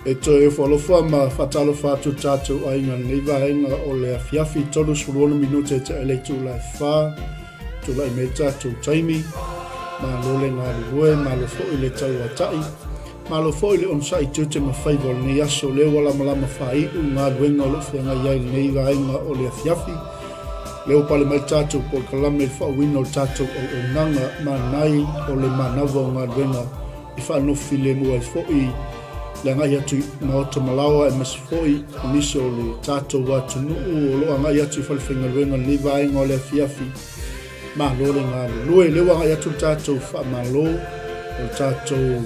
E toe ofo alofa ma faatalofa atu le tatou aiga i lenei vaega o le afiafi, 36 minute e tea i le itula e 4, tulai mai le tatou taimi. Malo le galulue, malo foi le tauatai, malo foi le onosai tiute ma faiva o lenei aso. O lea ua lamalama faaiu galuega o lo o feagai ai i lenei vaega o le afiafi. Lea ua pale mai le tatou polokalame i le faauuina o le tatou auaunaga manai o le manava o galuega e faanofo filemu ai foi le agai atu i maota malaoa aemaise foi o nisi o le tatou atunuu o lo o agai atu i falefaigaluega i lenei vaega o le afiafi. Malo le galulue. Lea ua agai atu le tatou faamalo o le tatou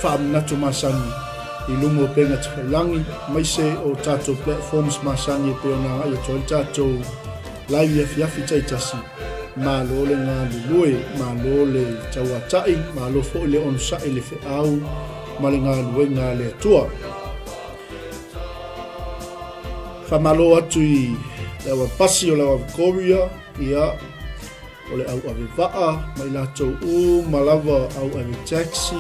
faamanatu masani i luga o upega tafailagi, aemaise o tatou platforms masani e pei ona agai atu ai le tatou live i afiafi taitasi. Malo le galulue, malo le tauatai, malo foi le onosai i le feau ma le galuega a le Atua. Faamalo atu i le au pasi o le au Victoria, ia, o le au ave vaa, ma i latou uma lava au ave taxi,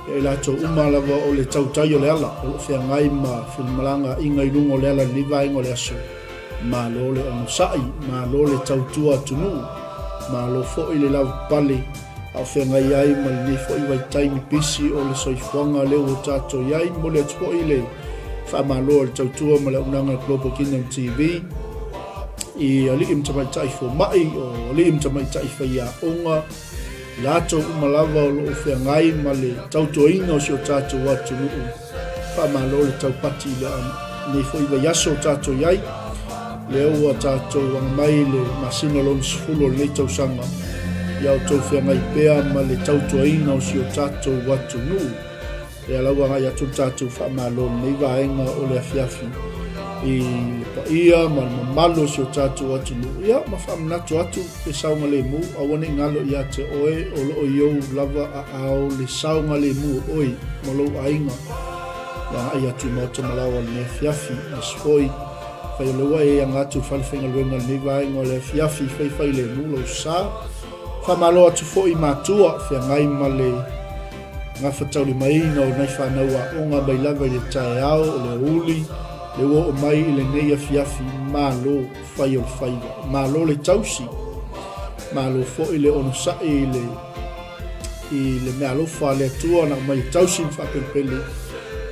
ia i latou uma lava o le tautai o le ala, o lo o feagai ma filimalagaaiga i luga o le ala i lenei vaega o le aso. Malo le onosai, malo le tautua atunuu, malo foi le lavapapale a o feagai ai ma lenei foi vaitaimi pisi o le soifuaga lea ua tatou i ai. Momoli atu foi le faamalo a le tautua ma le auaunaga a Global Kingdom TV i alii ma tamaitai fomai, o alii ma tamaitai faiaoga, latou uma lava o lo o feagai ma le tautuaina o si o tatou atunuu. Faamalo le taupati i lenei foi vaiaso o tatou i ai. Lea ua tatou agamai i le masina lona 10 o lenei tausaga, ia outou feagai pea ma le tautuaina o si o tatou atunuu. Lea la ua agai atu le tatou faamalo i lenei vaega o le afiafi i le paia ma le mamalu o si o tatou atunuu. Ia, ma faamanatu atu le saogalemu, aua ne i galo ia te oe o lo o i ou lava aao le saogalemu o oe ma lou aiga. E agai atu i maota malaoa i lenei afiafi, aemaise foi fai o lea ua e aga atu i le fale faigaluega i lenei vaega o le afiafi, faifailemu lou sa. Faamalo atu foi i matua feagai ma le gafataulimaina o nai fanau aoga mai lava i le taeao o le aoauli, le ua oo mai i lenei afiafi, malo fai o le faiva, malo le tausi, malo foi le onosai i le i le meaalofa a le Atua na aumai e tausi ma faapelepele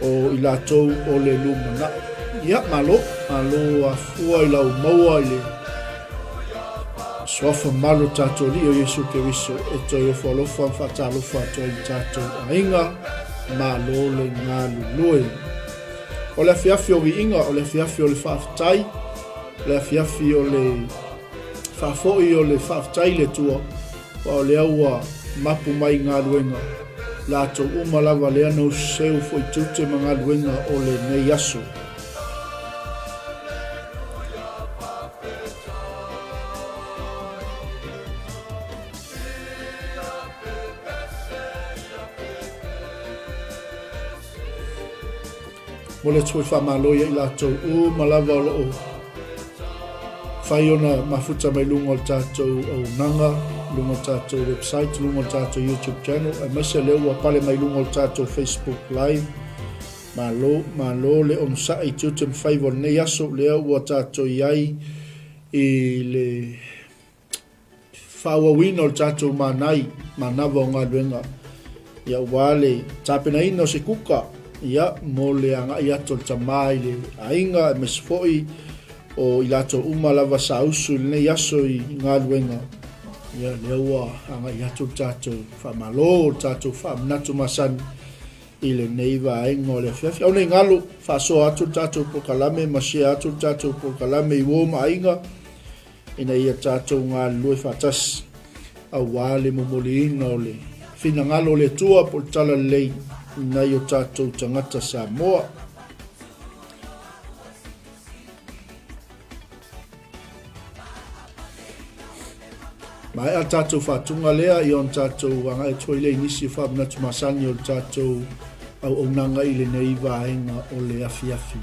o i latou o le lumanai. Ia, malo, malo afua i lau maua i le Suafa malu o tatou Alii o Iesu Keriso e toe ofo alofa ma faatalofa atu ai i tatou aiga, malo le galulue. O le afiafi o viiga, o le afiafi o le faafetai, o le afiafi o le faafoi o le faafetai i le Atua, aua o lea ua mapu mai i galuega latou uma lava lea na useu foi tiute ma galuega o lenei aso. Momoli atu foi faamalo ia i latou uma lava o lo o fai ona mafuta mai luga o le tatou auaunaga, luga o le tatou website, luga o le tatou YouTube channel, aemaise lea ua pale mai luga o le tatou Facebook Live. Malo, malo le onosai i tiute ma faiva o lenei aso, lea ua tatou i ai i le faaauauina o le tatou manai, manava o galuega, ia aua le tapenaina o se kuka, ia, mo le agai atu o le tama i le aiga, aemaise foi o i latou uma lava sa usu i lenei aso i galuega, ia, lea ua agai atu le tatou faamalo, le tatou faamanatu masani i lenei vaega o le afiafi. Aua ne i galo, faasoa atu le tatou polokalame ma share atu le tatou polokalame i uo ma aiga, ina ia tatou galulue faatasi aua le momoliina o le finagalo o le Atua po o le talalelei i nai o tatou tagata Samoa. Maea le tatou faatuga lea, ia ona tatou agai atu foi lea i nisi o faamanatu masani o le tatou auaunaga i lenei vaega o le afiafi.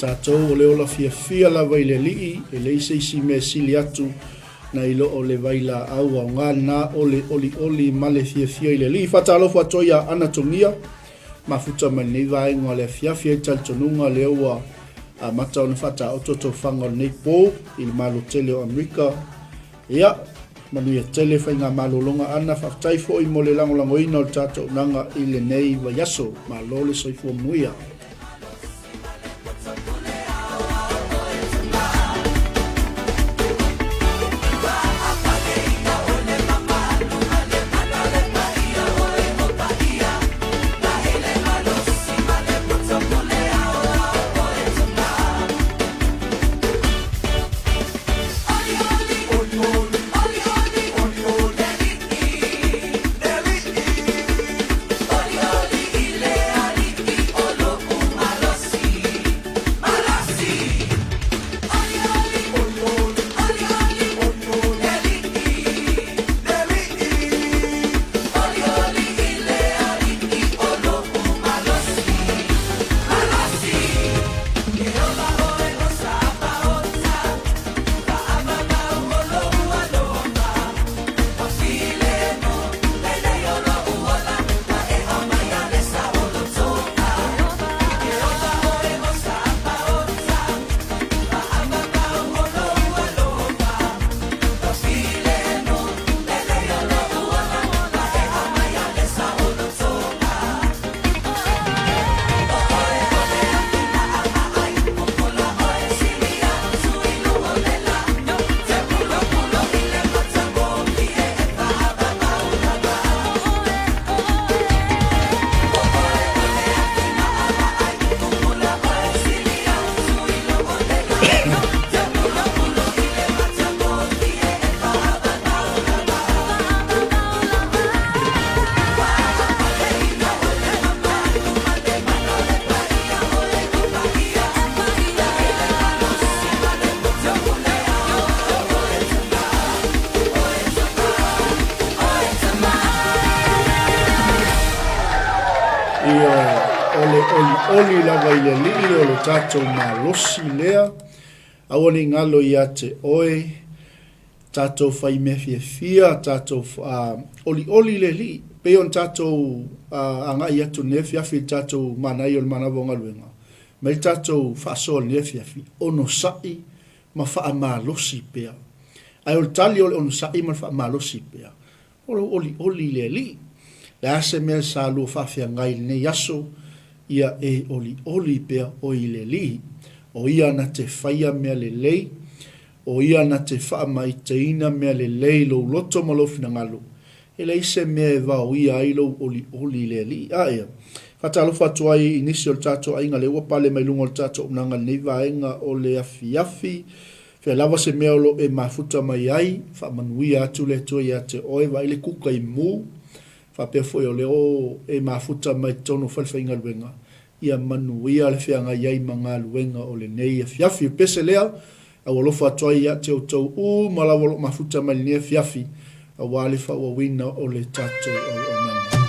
Tatou o le ola fiafia lava i le Alii, e leai se isi mea e sili atu nai lo o le vailaau aoga lena o le olioli ma le fiafia i le Alii. Faatalofa atu ai ia Ana Togia, mafuta mai lenei vaega o le afiafi ai talitonuga lea ua amata ona faataoto tofaga o lenei po i le Malo tele o Amerika. Ia, manuia tele faigamalologa Ana, faafetai foi mo le lagolagoina o le tatou auaunaga i lenei vaiaso. Malo le soifua manuia. Ioe, o le olioli lava i le Alii o lo tatou malosi lea. Aua ne i galo ia te oe, tatou fai mea fiafia, tatou olioli i le Alii. Pei ona tatou agai atu i lenei afiafi i le tatou manaia o le manava o galuega, mai le tatou faasoa i lenei afiafi, onosai ma faamalosi pea. Ae o le tali o le onosai ma le faamalosi pea, O lou olioli i le Alii. Le a se mea sa lua faafeagai i lenei aso, ia e olioli pea oe i le Alii. O Ia na te faia mea lelei, o Ia na te faamaiteina mea lelei i lou loto ma lou finagalo. E leai se mea e vaoia ai lou olioli i le Alii. A ea, faatalofa atu ai i nisi o le tatou aiga lea ua pale mai luga o le tatou auaunaga i lenei vaega o le afiafi. Fea lava se mea o lo o e mafuta mai ai, faamanuia atu le Atua ia te oe, vaai le kuka i mu, faapea foi o lea o e mafuta mai totonu o falefaigaluega, ia manuia le feagai ai ma galuega o lenei afiafi. O le pese lea, aualofa atu ai ia te outou uma lava o lo o mafuta mai lenei afiafi, aua le faaauauina o le tatou auaunaga.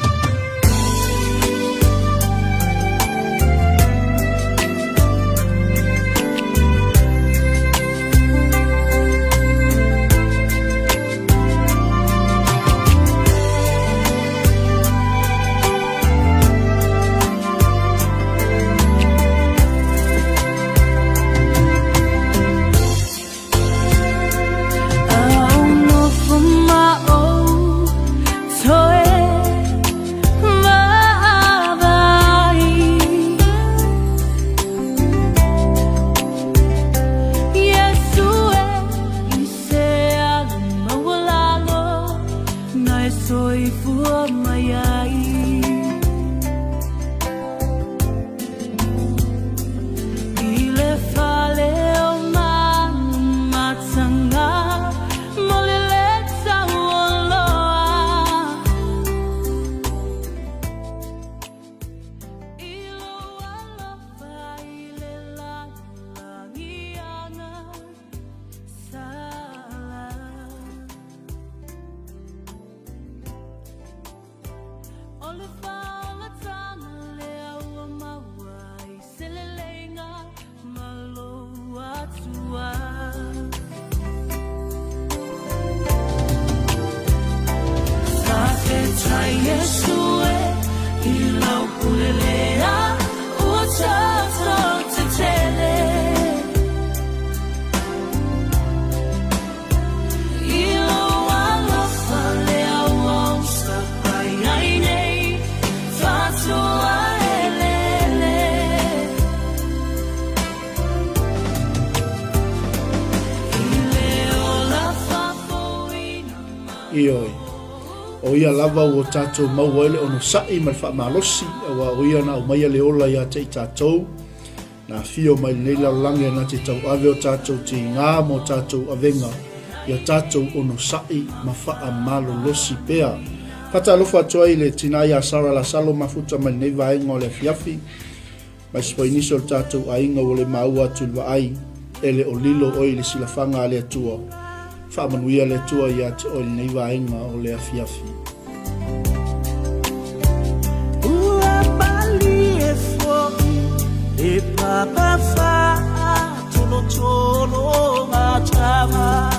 Ioe, o ia lava ua tatou maua ai le onosai ma le faamalosi, aua o ia na aumaia le ola ia te i tatou, na afio mai lenei lalolagi na te tauave o tatou tiga ma o tatou avega, ia tatou onosai ma faamalolosi pea. Faatalofa atu ai i le tina ia Sara Lasalo mafuta mai lenei vaega o le afiafi, aemaise foi nisi o le tatou aiga ua le maua atu i le vaai, e le o lilo oe i le silafaga a le Atua. Faamanuia le Atua ia te oe i lenei vaega o le afiafi. Ua malie foi le papa faatolotolo matava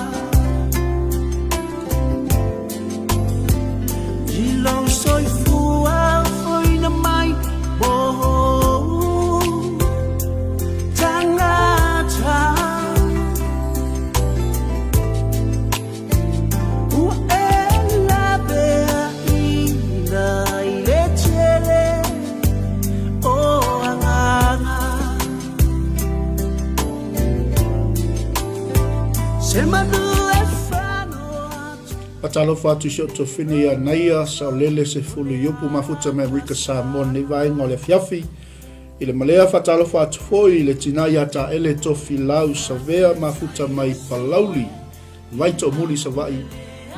I lou soifua foina mai mo tagata Ua e laveaiina i le tele o agaga Se manu e whanoa Faatalofa atu i si ou tuafine ia Naia Saolele Sefulu Iupu mafuta mai Amerika Samoa lenei vaega o le afiafi. I le malea faatalofa atu foi i le tina ia Taele Tofilau Savea mafuta mai Palauli, Vaitoomuli Savaii.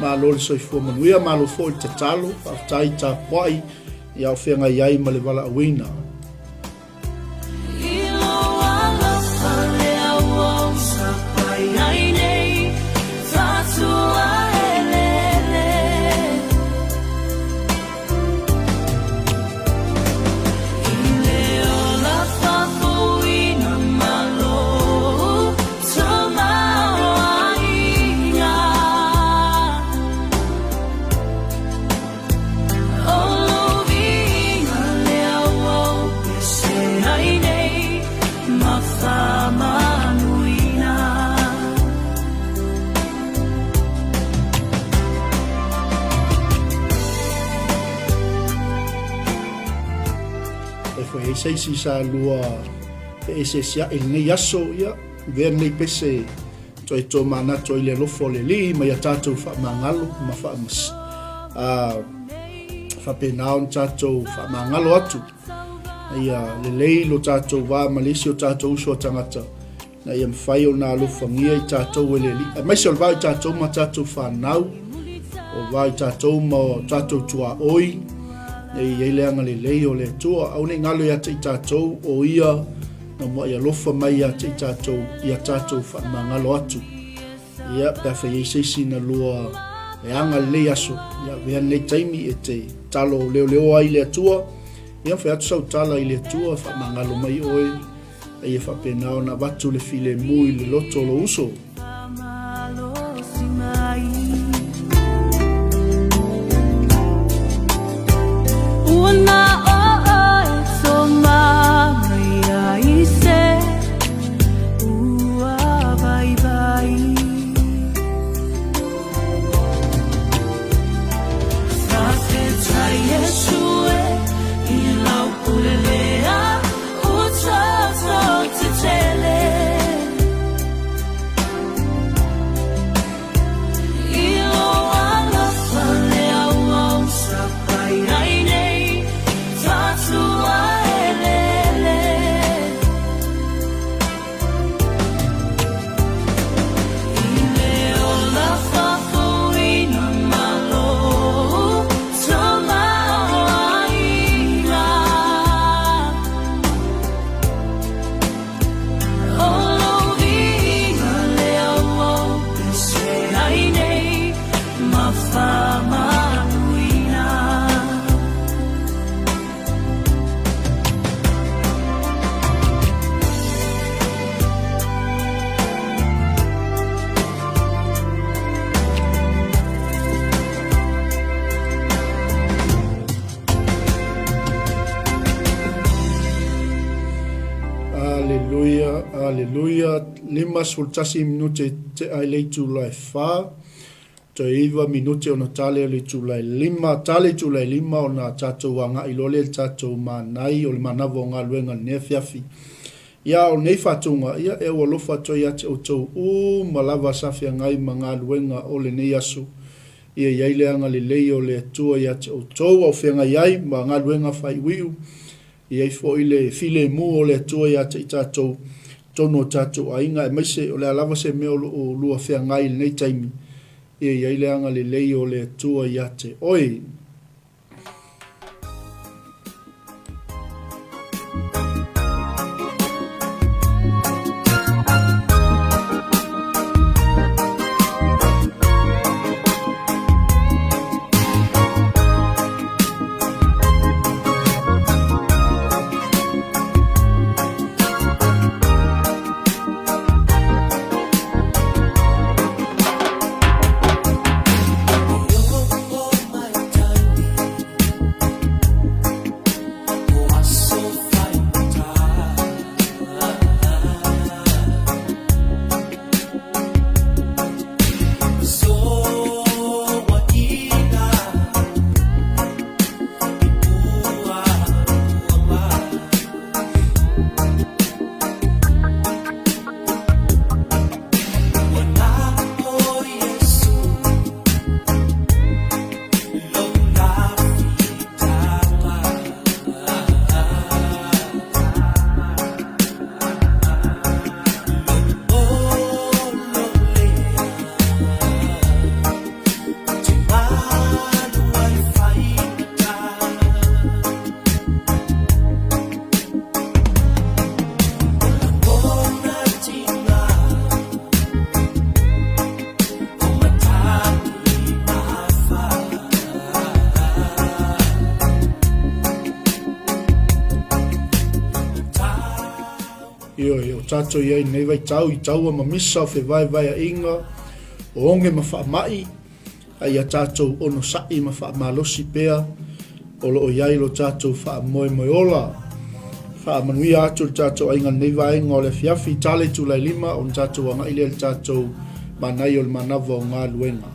Malo le soifua manuia, malo foi le tatalo, faafetai tapuai ia o feagai ai ma le valaauina. E foi ai se isi sa lua feeseeseaʻi i lenei aso, ia, avea lenei pese toe tomanatu ai i le alofa o le Alii ma ia tatou faamagalo ma faamas, faapena ona tatou faamagalo atu ia lelei lo tatou va ma le isi o tatou uso a tagata na ia mafai ona alofagia i tatou e le Alii, aemaise o le va i tatou ma tatou fanau, o va i tatou ma o tatou tuaoi, nei i ai le agalelei o le Atua. Aua ne i galo ia te i tatou o ia na muai alofa mai ia te i tatou, ia tatou faamagalo atu. Ia, pe a fai ai se isi na lua e aga lenei aso, ia avea lenei taimi e te talo leoleoa ai le Atua, ia fai atu sau tala i le Atua, faamagalo mai oe, a ia faapena ona avatu le filemu i le loto o lou uso. Aleluia, 51 minute e tea i le itula e 4, toe 9 minute ona tale o le itula e 5, tale itula e 5 ona tatou agai loa lea i le tatou manai o le manava o galuega i lenei afiafi. Ia, o lenei faatuga, ia, e aualofa atu ai ia te outou uma lava sa feagai ma galuega o lenei aso. Ia i ai le agalelei o le Atua ia te outou a o feagai ai ma galuega faaiuiu. E i ai foi le filemu o le Atua ia te i tatou, totonu o tatou aiga, aemaise o le a lava se mea o lo o lua feagai i lenei taimi, ia i ai le agalelei o le Atua ia te oe. Ioe, o tatou i ai i lenei vaitau i taua ma misa o fevaevaeaiga, o oge ma faamai, a ia tatou onosai ma faamalosi pea o lo o i ai lo tatou faamoemoe ola. Faamanuia atu le tatou aiga lenei vaega o le afiafi, tale itula e 5 ona tatou agai lea i le tatou manaia o le manava o galuega.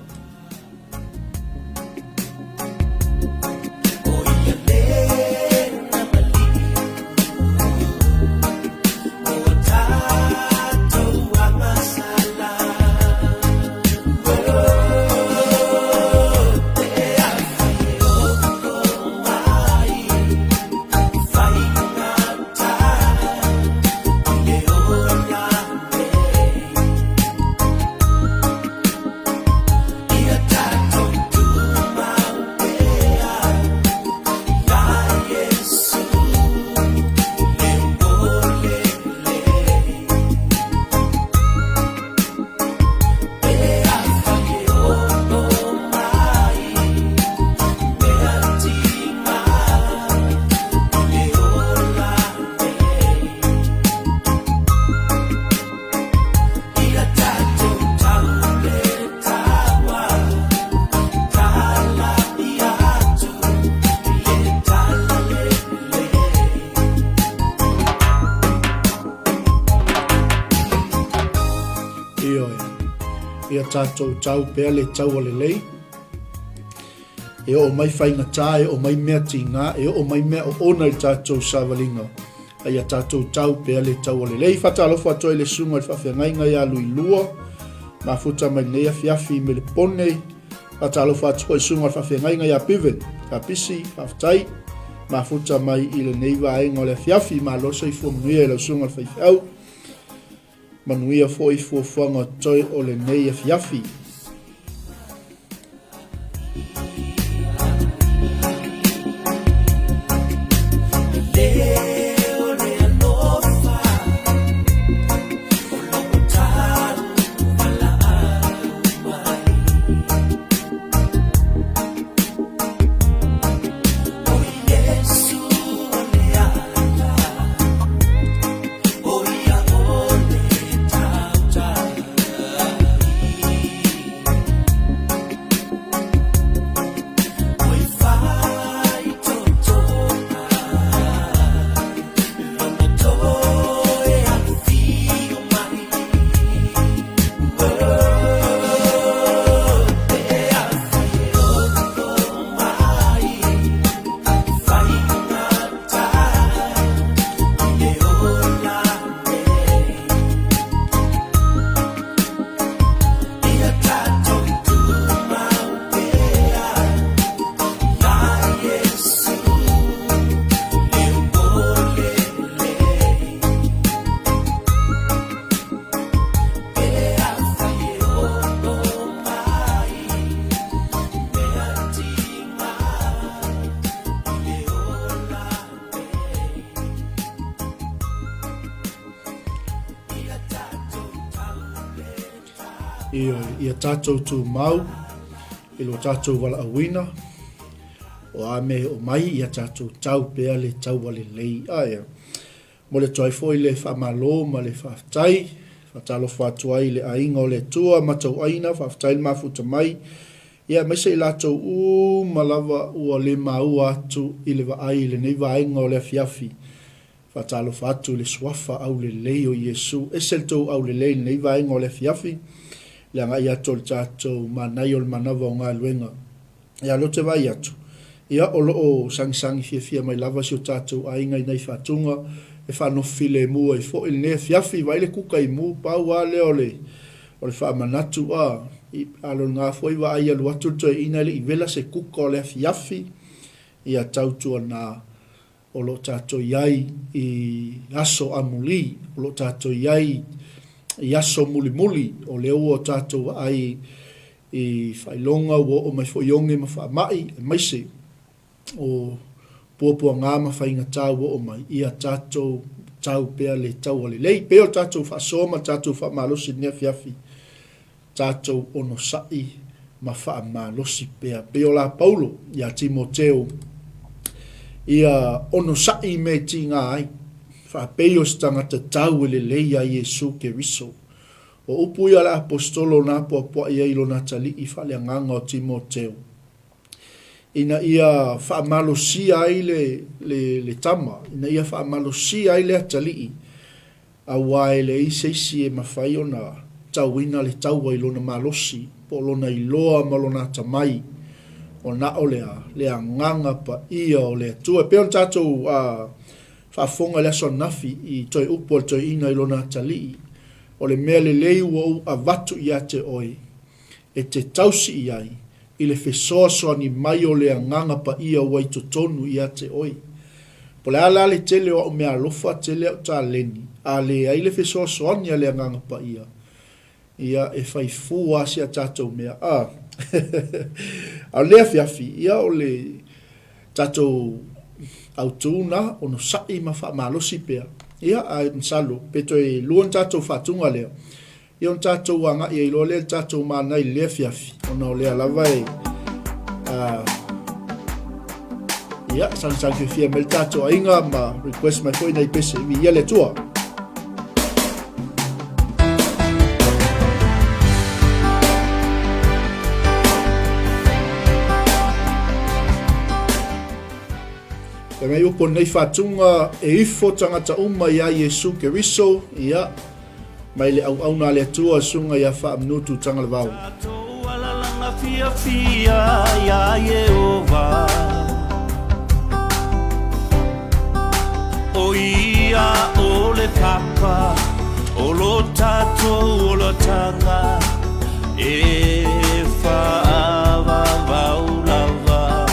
Ioe, ia tatou tau pea le taua lelei. E oo mai faigata, e oo mai mea tigā, e oo mai mea oona i le tatou savaliga, a ia tatou tau pea le taua lelei. Faatalofa atu ai i le susuga i le faafeagaiga ia Luilua, mafuta mai lenei afiafi i Melepone. Faatalofa atu foi i susuga i le faafeagaiga ia Bevan, Kapisi, faafetai, mafuta mai i lenei vaega o le afiafi. Malo le soifua manuia i lau susuga i le faifeau. Manuia foi fuafuaga toe o lenei afiafi. Ioe, ia tatou tumau i lo tatou valaauina, o a mea e oo mai, ia tatou tau pea le taua lelei. Ae momoli atu ai foi le faamalo ma le faafetai. Faatalofa atu ai i le aiga o le Atua ma tauaiga, faafetai le mafuta mai, ia aemaise i latou uma lava ua le maua atu i le vaai i lenei vaega o le afiafi. Faatalofa atu i le Suafa aulelei o Iesu. Ese le tou aulelei i lenei vaega o le afiafi, le agai atu o le tatou manaia o le manava o galuega. Ia, lea ou te vaai atu, ia, o lo o sagisagi fiafia mai lava si o tatou aiga i nai faatuga e faanofo filemu ai foi lenei afiafi. Vaai le kuka i mu, pau lava lea o le, o le faamanatu, a, i, a o lena foi vaai alu atu le toeaina e le i vela se kuka o le afiafi, ia tautuana o lo o tatou i ai i aso amuli, o lo o tatou i ai i aso mulimuli, o lea ua tatou vaai i faailoga ua oo mai foi oge ma faamai, aemaise o puapuaga ma faigata ua oo mai, ia tatou tau pea le taua lelei. Pei o le tatou faasoa ma le tatou faamalosi i lenei afiafi, tatou onosai ma faamalosi pea. Pei o la Paulo ia Timoteo, ia onosai i mea e tiga ai, faapei o se tagata tau e lelei ia Iesu Keriso. O upu ia a le Aposetolo na apoapoai ai i lona atalii faaleagaga o Timoteo, ina ia faamalosia ai le, le, le tama, ina ia faamalosia ai le atalii, aua e leai se isi e mafai ona tauina le taua i lona malosi po o lona iloa ma lona atamai, o na o le a? Le Agaga Paia o le Atua. E pei ona tatou faafofoga i le aso ananafi i toe upu a le toeaina i lona atalii, O le mea lelei ua ou avatu ia te oe, e te tausi i ai i le fesoasoani mai o le Agaga Paia ua i totonu ia te oe. Po o le a la le tele o au meaalofa, tele au taleni, a leai le fesoasoani a le Agaga Paia, ia, e fai fua lava si a tatou mea. A, a o lenei afiafi, ia, o le tatou autu na, onosai ma faamalosi pea. Ia, ae masalo, pe toe lua ni tatou faatuga lea, Ia ona tatou agai ai loa lea i le tatou manai i le afiafi, ona o lea lava e ia sagisagi fiafia mai le tatou aiga ma request mai foi nai pese. Viia le Atua. E mai upu o lenei faatuga e ifo tagata uma iā Iesu Keriso, ia, Mai le auauna a le Atua, Susuga ia Faamnutu Tagalevao. Tatou alalaga fiafia iā Ieova, O ia o le papa o lo tatou olataga, E faavavau lava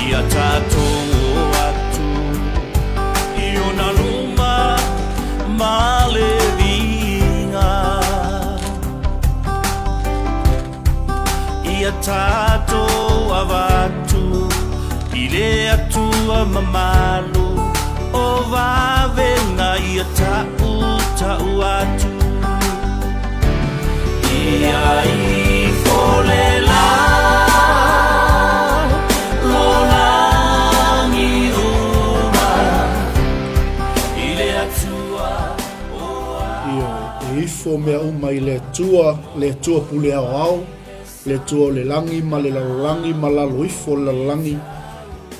Ia tatou o atu i ona luma ma le viiga. Ia tatou avatu i le Atua mamalu o vavega ia tautau atu. Ia ifo le la lo lagi uma i le Atua o Ioe, e ifo mea uma i le Atua, le Atua pule aoao, le Atua o le lagi ma le lalolagi ma lalo ifo o le lalolagi.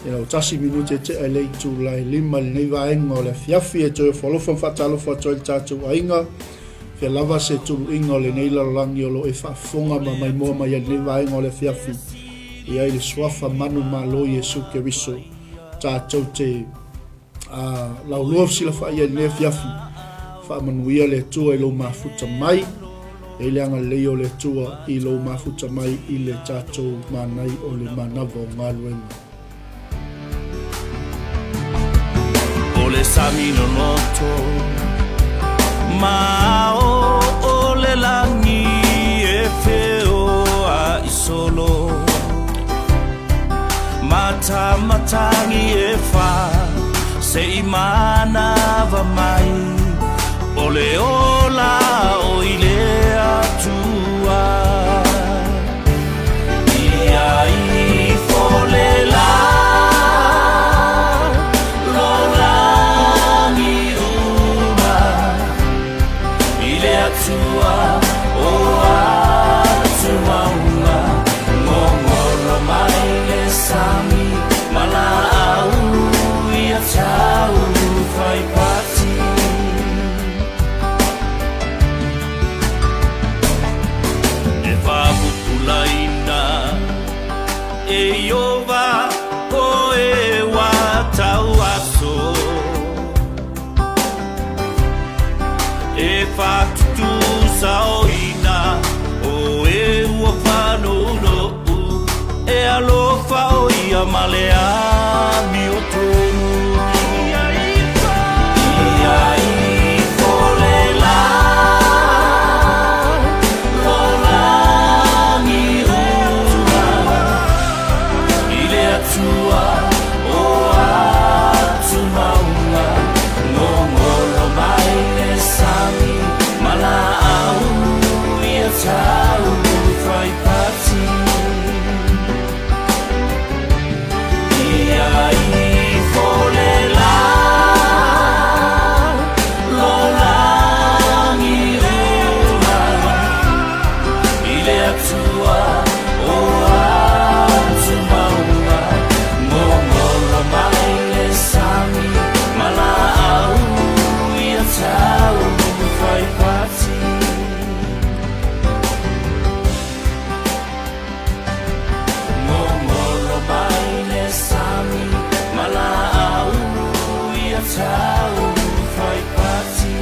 Ina ua tasi minute e tea i le itula e lima i lenei vaega o le afiafi e toe ofo alofa ma faatalofa atu ai le tatou aiga. Fea lava se tuluiga o lenei lalolagi o lo o e faafofoga ma maimoa mai ai i lenei vaega o le afiafi. E i ai le Suafa manumalo Iesu Keriso tatou te laulua fesilafai ai i lenei afiafi. Faamanuia le Atua i lou mafuta mai. E i ai le agalelei o le Atua i lou mafuta mai i le tatou manai o le manava o galuega. O le sami loloto ma ao o le lagi e feoai solo Matamatagi e fa se i manava mai o le ola. Atua o atu mauga Gogolo mai le sami ma laau ia tau fai pati E faapupulaina e Ieova o e ua tauaso E faatutusaoina o e ua faanounou E alofa o ia ma le amiotonu Ia ifo le la lo lagi uma I le Atua o atu mauga Gogolo mai le sami ma laau ia tau fai pati Ia ifo le la lo lagi uma I le Atua o atu mauga Gogolo mai le sami ma laau ia tau fai pati Gogolo mai le sami ma laau ia tau fai pati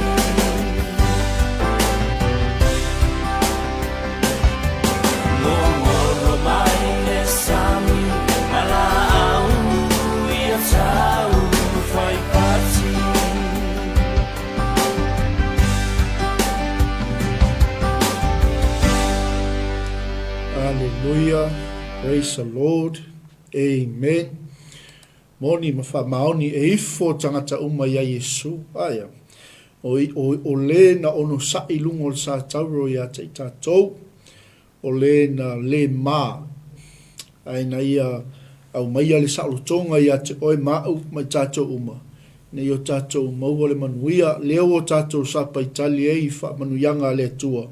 Gogolo mai le sami ma laau ia tau fai pati Hallelujah. Praise the Lord. Amen. Moni ma faamaoni e ifo tagata uma iā Iesu. Aia. O, o, o le na onosaʻi i luga o le sa tauro iā te i tatou, o le na le mā, ae na ia aumaia le saolotoga iā te oe ma a'u ma i tatou uma, ina ia o tatou maua le manuia, lea ua o tatou sapaitali ai i faamanuiaga a le Atua.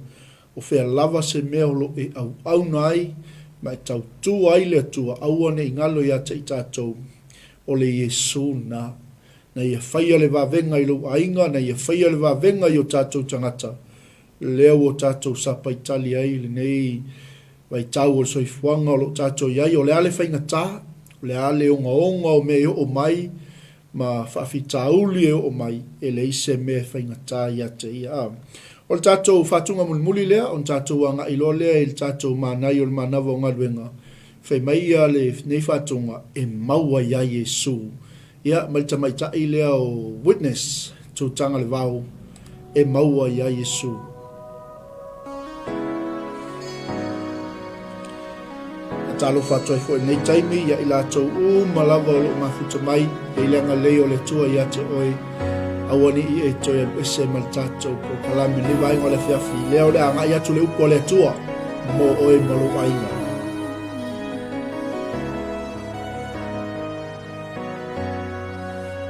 O fea lava se mea o lo o e auauna ai ma e tautua ai le Atua, aua ne i galo iā te i tatou, o le Iesu na. Na ia faia le vavega i lou aiga, na ia faia le vavega i o tatou tagata, lea ua tatou sapaitali ai i lenei vaitau o le soifuaga o lo o tatou i ai. O le a le faigata, o le a le ogaoga o mea e oo mai ma faafitauli e oo mai, e leai se mea e faigata ia te ia. A o le tatou faatuga mulimuli lea, ona tatou agai loa lea i le tatou manai o le manava o galuega, fai mai ia lenei faatuga, e maua iā Iesu. Ia, ma le tamaitai lea o Witness, Tutaga le Vao, e maua iā Iesu. Talofa atu ai foi i lenei taimi ia i latou uma lava o lo o mafuta mai, e i le agalelei o le Atua ia te oe, aua ne i e toe alu ese ma le tatou polokalame lenei vaega o le afiafi, lea o le a agai atu le upu a le Atua mo oe ma lou aiga.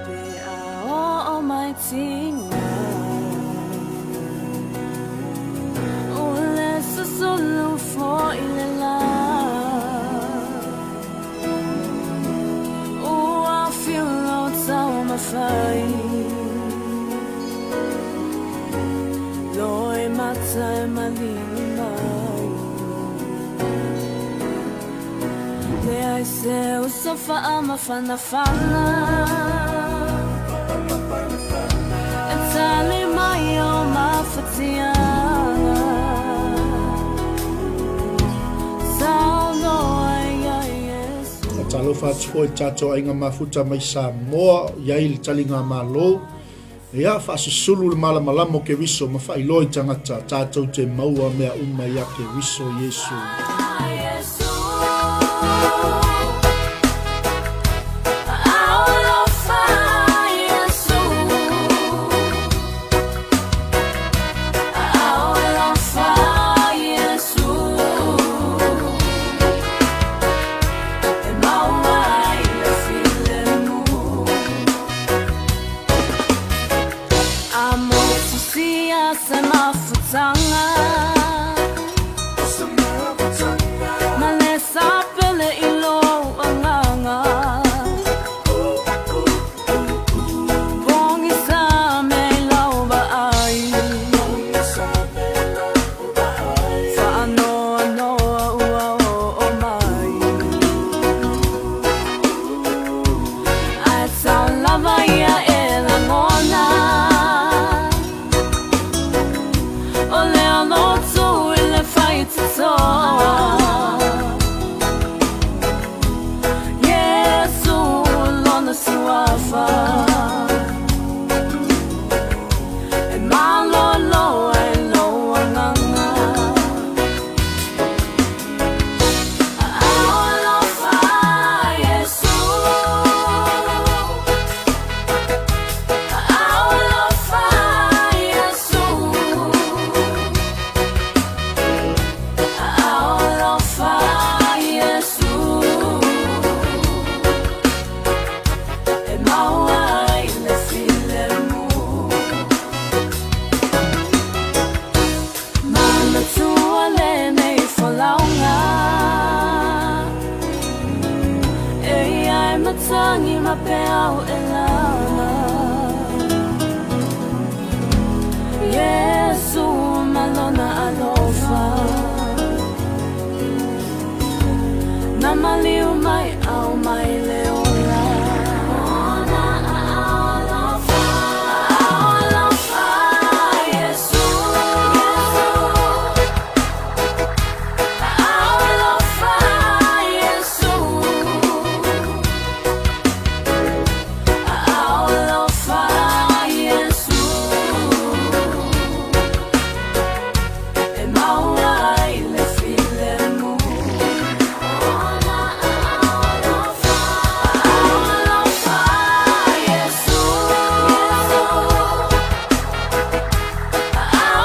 Pe a oo mai tiga O le susulu foi le la Ua fiu lou taumafai Loi mata e maligi mai Leai se uso faamafanafana E tali mai o mafatiaga Saunoa ia Iesu. Talofa atu foi i le tatou aiga mafuta mai Samoa, i ai le taligamalo. Ia, faasusulu le malamalama o Keriso ma faailoa i tagata tatou te maua mea uma iā Keriso Iesu. A motusia se mafutaga. lona peau e lana. Iesu ma lona alofa. Na maliu mai ao mai le ola. Ona alofa, alofa Iesu. Alofa Iesu. Alofa Iesu. E maua ai le filemu. Ona alofa, alofa Iesu.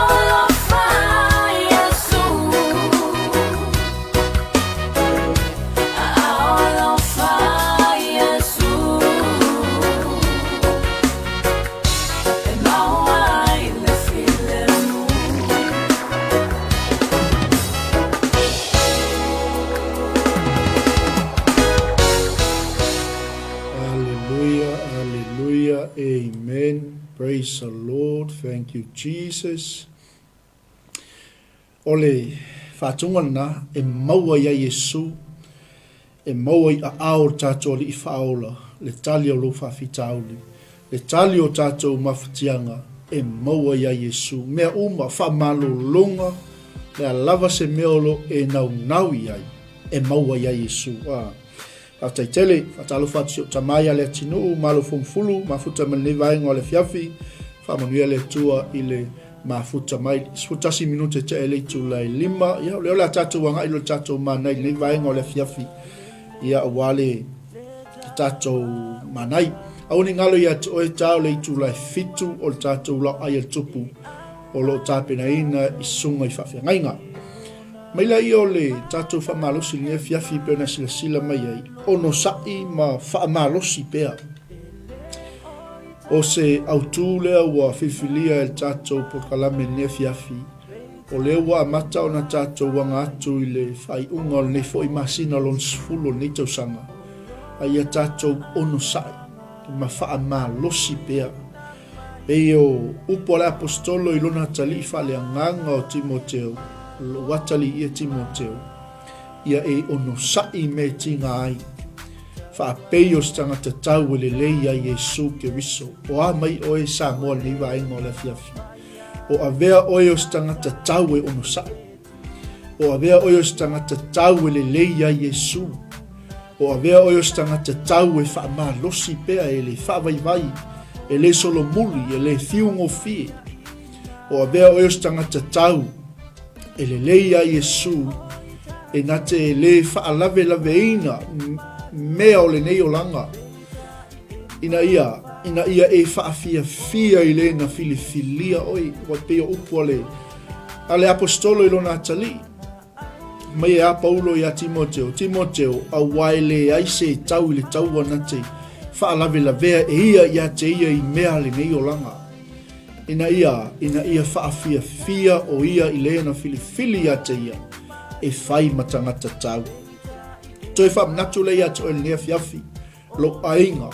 Alofa Iesu. Alofa Iesu. E maua ai le filemu. Hallelujah, hallelujah, amen. Praise the Lord. Thank you, Jesus. O le faatuga lena e maua ia Iesu, e maua i aao o le tatou Alii Faaola, le tali o lou faafitauli, le tali o tatou mafatiaga e maua ia Iesu. Mea uma, faamalologa, le a lava se mea o lo o e naunau i ai, e maua ia Iesu. Ah. Faafetai tele. Faatalofa atu si ou tama ia Leatinuu, Malo Fomufulu, mafuta mai lenei vaega o le afiafi. Faamanuia le Atua i le mafuta mai. 11 minute tea i le itula e 5. Ia, o lea o le a tatou agai loa i le tatou manai i lenei vaega o le afiafi. Ia, aua le tatou manai. Aua ne i galo ia te oe ta o le itula e 7 o le tatou laoai a le tupu o lo o tapenaina i susuga i faafeagaiga. Mai laia o le tatou faamalosi i lenei afiafi pei ona silasila mai ai, onosai ma faamalosi pea. O se autū lea ua filifilia e le tatou polokalame i lenei afiafi, o lea ua amata ona tatou aga atu i le faaiuga o lenei foi masina lona 10 o lenei tausaga, a ia tatou onosai ma faamalosi pea. Pei o upu a le Aposetolo i lona atalii faaleagaga o Timoteo, Lou atalii ia Timoteo, ia e onosai me tiga ai, faapei o se tagata tau e lelei ia Iesu Keriso. O a mai oe Samoa i lenei vaega o le afiafi? O avea oe o se tagata tau e onosai? O avea oe o se tagata tau e lelei ia Iesu? O avea oe o se tagata tau e faamalosi pea, e le faavaivai, e le solomuli, e le fiugofie? O avea oe o se tagata tau e lelei ia Iesu, e na te le faalavelaveina mea o lenei olaga, ina ia, ina ia e faafiafia i le na filifilia oe, ua pei o upu a le, a le aposetolo i lona atalii. Mai e a Paulo iā Timoteo, Timoteo, auā e leai se tau i le taua na te faalavelavea e ia iā te ia i mea lenei olaga, ina ia, ina ia faafiafia o ia i le na filifili iā te ia e fai ma tagata tau. Toe faamanatu lea iā te oe lenei afiafi, lou aiga,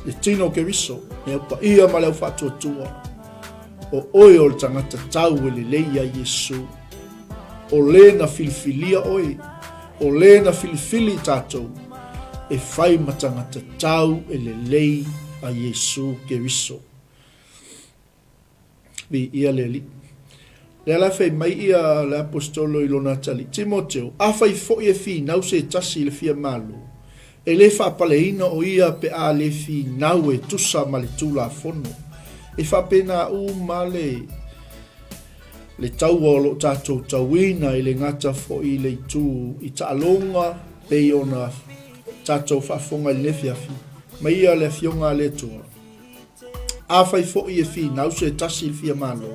le tino o Keriso, le au paia ma le au faatuatua, o oe o le tagata tau e lelei ia Iesu. O le na filifilia oe, o le na filifili i tatou, e fai ma tagata tau e lelei a Iesu Keriso. Viia le Alii. Lea la fai mai ia le Aposetolo i lona atalii, Timoteo, afai foi e finau se tasi i le fia malo, e le faapaleina o ia pe a le finau e tusa ma le Tulafono. E faapena uma le le taua o lo o tatou tauina e le gata foi i le itu i taaloga pei ona tatou faafofoga i lenei afiafi, mai ia le Afioga a le Atua. Afai foi e finau se tasi i le fia malo,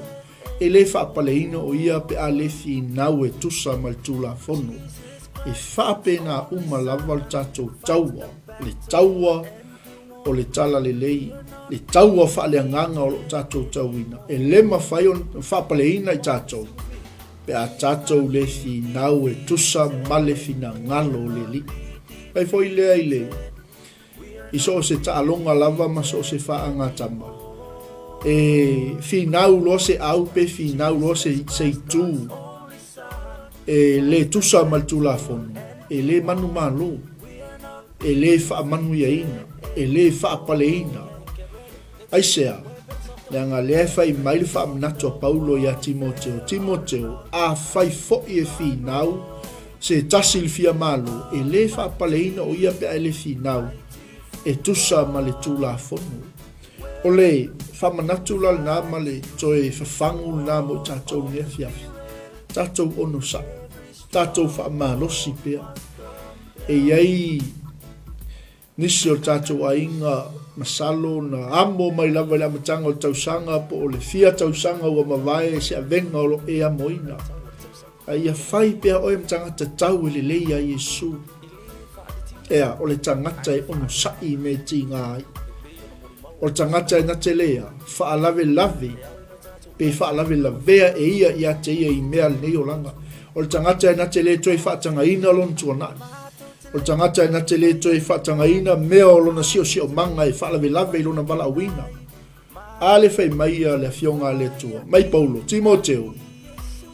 e le faapaleina o ia pe a le finau e tusa ma le Tulafono. E faapena uma lava le tatou taua, le taua o le talalelei, le taua faaleagaga o lo o tatou tauina. E le mafai ona faapaleina i tatou pe a tatou le finau e tusa ma le finagalo o le Alii. Fai foi lea i le. I so o se taaloga lava ma so o se faagatama, e finau loa se au pe finau loa se, se itu e lē tusa ma le Tulafono, e lē manumalo, e lē faamanuiaina, e lē faapaleina. Aisea? Leaga lea e fai mai le faamanatu a Paulo iā Timoteo, Timoteo, afai foi e finau se tasi i le fia malo, e lē faapaleina o ia pe a e lē finau e tusa ma le Tulafono. O le faamanatu la lena ma le toe fafagu lena mo i tatou i lenei afiafi. Tatou onosai, tatou faamalosi pea. E i ai nisi o le tatou aiga masalo na amo mai lava i le amataga o le tausaga po o le fia tausaga ua mavae se avega o lo o e amoina. A ia fai pea oe ma tagata tau e lelei ia Iesu. Ea, o le tagata e onosai i mea e tiga ai. O le tagata e na te lea faalavelave pe faalavelavea e ia ia te ia i mea lenei olaga. O le tagata e na te le toe faatagaina lona tuanai. O le tagata e na te le toe faatagaina mea o lona siosiomaga e faalavelave i lona valaauina. A le fai mai ia le Afioga a le Atua, mai Paulo, Timoteo,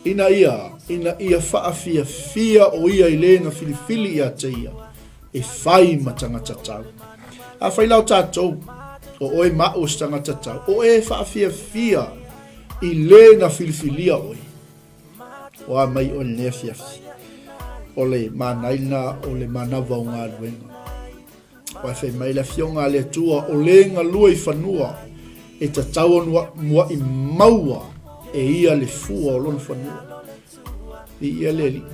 ina ia, ina ia faafiafia o ia i le na filifili ia te ia, e fai ma tagata tau. Afai la o tatou, o oe ma au o se tagata tau, o e faafiafia i le na filifilia oe, o a mai oe lenei afiafi, o le manai lena o le manava o galuega. Aua e fai mai le Afioga a le Atua, o le galue i fanua, e tatau ona mua'i maua e ia le fua o lona fanua. Viia le Alii.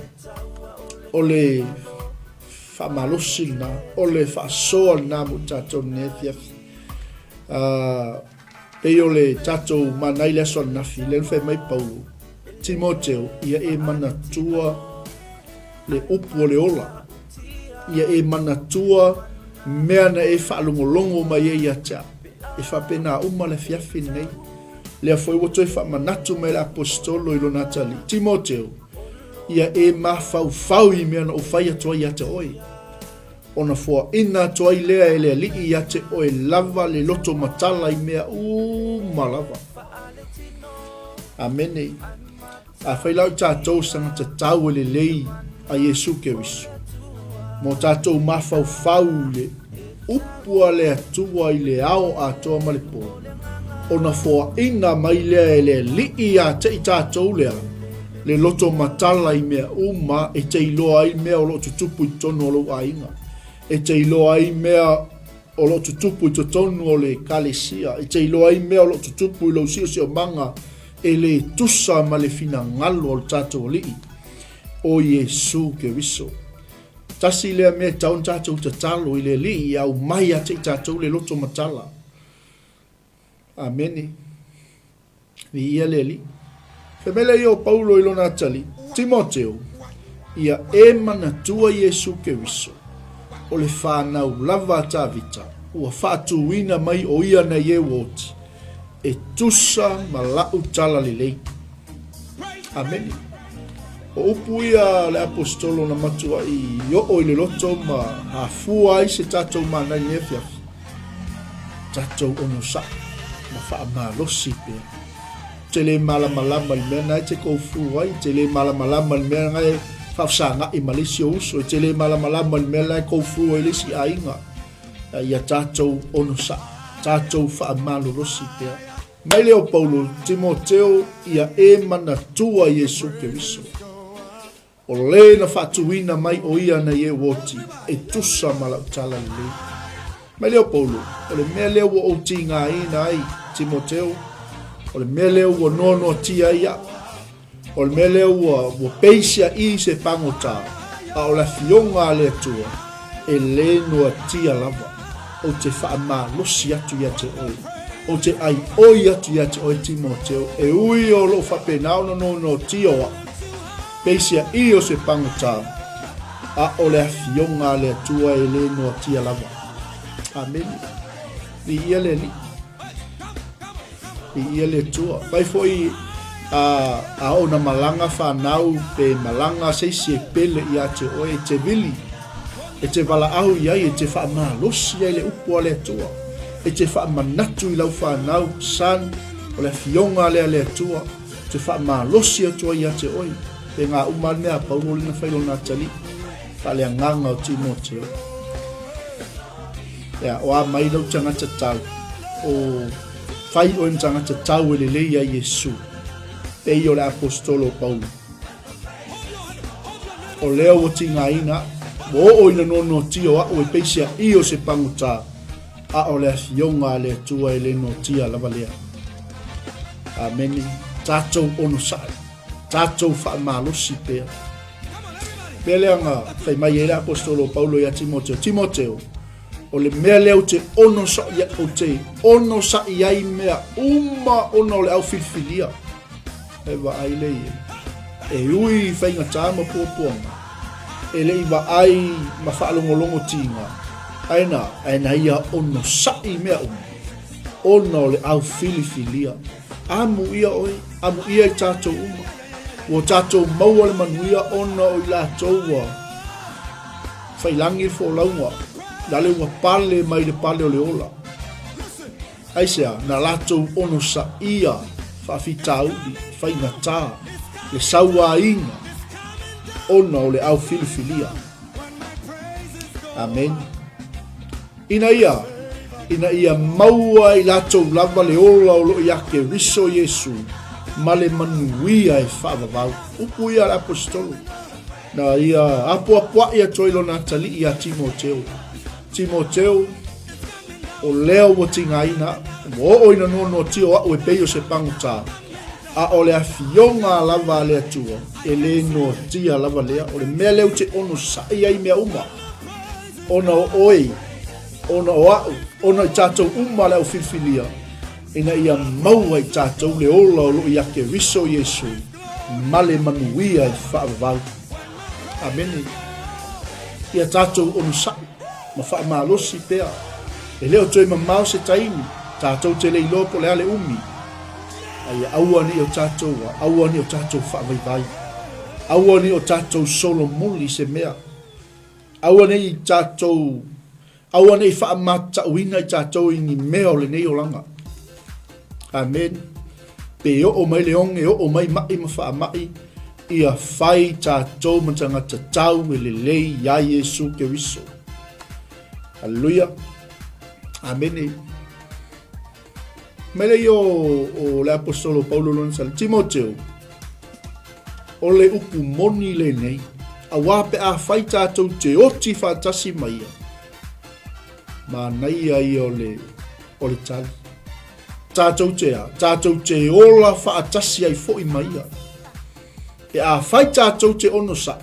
O le faamalosi lena, o le faasoa lena mo tatou i lenei afiafi. Pei o le tatou mana i le aso ananafi, lea na fai mai Paulo, Timoteo, ia e manatua le upu o le ola, ia e manatua mea na e faalogologo mai ai ia te au. E faapena uma le afiafi lenei. Lea foi ua toe faamanatu mai le aposetolo i lona atalii, Timoteo, ia e mafaufau i mea na ou fai atu ai ia te oe. Ona foaina atu ai lea e le Alii ia te oe lava le loto matala i mea uma lava. Amene. Afai la o i tatou se tagata tau e lelei a Iesu Keriso, mo tatou mafaufau i le upu a le Atua i le ao atoa ma le po, ona foaina mai lea e le Alii ia te i tatou lea, le loto matala i mea uma e te iloa ai mea o lo o tutupu i totonu o lou aiga, e te iloa ai mea o lo o tutupu i totonu o le ekalesia, e te iloa ai mea o lo o tutupu i lou siosiomaga e le tusa ma le finagalo o le tatou Alii, o Iesu Keriso. Tasi lea mea e tatau ona tatou tatalo i le Alii ia aumai ia te i tatou le loto matala. Amene. Viia le Alii. Fai mai lea o Paulo i lona atalii, Timoteo, ia e manatua Iesu Keriso, o le fanau lava a Tavita, ua faatuina mai o ia nei e ua oti, e tusa ma la'u tala lelei. Amene. O upu ia a le aposetolo na matua'i oo i le loto ma hafua ai se tatou mana i lenei afiafi. Tatou onosai ma faamalosi pea. Ou te le malamalama i le mea na e te go through ai, e te le malamalama i le mea na e faafesaga'i ma le isi ou uso, e te le malamalama i le mea na e go through ai le isi aiga. Ia tatou onosai, tatou faamalolosi pea. Mai lea o Paulo, Timoteo, ia e manatua Iesu Keriso. O le na faatuina mai o ia nei e ua oti, e tusa ma lau tala lelei. Mai lea o Paulo, o le mea lea ua ou tigaina ai, Timoteo, o le mea lea ua noanoatia ai au, O le mea lea ua, ua peisiaʻī se pagota, a o le Afioga a le Atua, e lē noatia lava. Ou te faamalosi atu ia te oe. Ou te ʻaiʻoi atu ia te oe, Timoteo, e ui o loo faapena ona noanoatia o au. Peisiaʻī o se pagota, a o le Afioga a le Atua e lē noatia lava. Amene. Viia le Alii. Viia le Atua. Fai foi a, a oo na malaga fanau pe malaga se isi e pele ia te oe, e te vili. E te valaau i ai, e te faamalosi ai le upu a le Atua. E te faamanatu i lau fanau, son, o le afioga lea a le Atua, e te faamalosi atu ai ia te oe. Pe gā uma le mea a Paulo lena fai lona atalii, faaleagaga o Timoteo. Ia, o a mai lau tagata tau, o fai oe ma tagata tau e lelei ai Iesu, pei o le apostolo o Paulo. O lea ua tigaina a'u, ua oo ina noanoatia o a'u e pei se aʻī o se pagota, a o le Afioga a le Atua e le noatia lava lea. Amene. Tatou onosai, tatou faamalosi pea. Mea lea na fai mai ai le apostolo o Paulo ia Timoteo, Timoteo, o le mea lea ou te onosai, ou te onosai ai mea uma ona o le au filifilia. E vaai le ia. E ui i faigata ma puapuaga, e le i vaai ma faalogologo tiga, ae na, ae na ia onosai mea uma, ona o le au filifilia. Amuia oe, amuia i tatou uma. Ua tatou maua le manuia ona o i latou ua failangi le folauga, lale ua pale mai le pale o le ola. Aisea? Na latou onosaia faafitauli faigata le sauaina ona o le au filifilia. Amene. Ina ia, ina ia maua i latou lava le ola o lo o ia Keriso Iesu ma le manuia e faavavau. Upu ia a le Aposetolo na ia apoapoai atu ai lona atalii ia Timoteo. Timoteo, O lea ua tigaina a'u, ua oo ina noanoatia o a'u e pei o se pagota, a o le afioga lava a le Atua, e le noatia lava lea. O le mea lea ou te onosai ai mea uma, ona o oe, ona o a'u, ona i tatou uma le au filifilia, ina ia maua i tatou le ola o lo o ia Keriso Iesu ma le manuia e faavavau. Amene. Ia tatou onosai. ma faamalosi pea. E le o toe mamao se taimi, tatou te le iloa po o le a le umi, a ia aua ne i o tatou aua ne i o tatou faavaivai, aua ne i o tatou solomuli i se mea, aua ne i tatou, aua ne i faamatauina i tatou i ni mea o lenei olaga. Amen. Pe oo mai le oge, oo mai maʻi ma faamaʻi, ia fai tatou ma tagata tau e lelei iā Iesu Keriso. Haleluia. Amene. Mai le o, o le apostolo Paulo lona sala, Timoteo, o le upu moni lenei, auā pe a fai tatou te oti faatasi ma ia, manaia ia o le, o le tali. Tatou te a? Tatou te ola faatasi ai foi ma ia. Pe a fai tatou te onosai,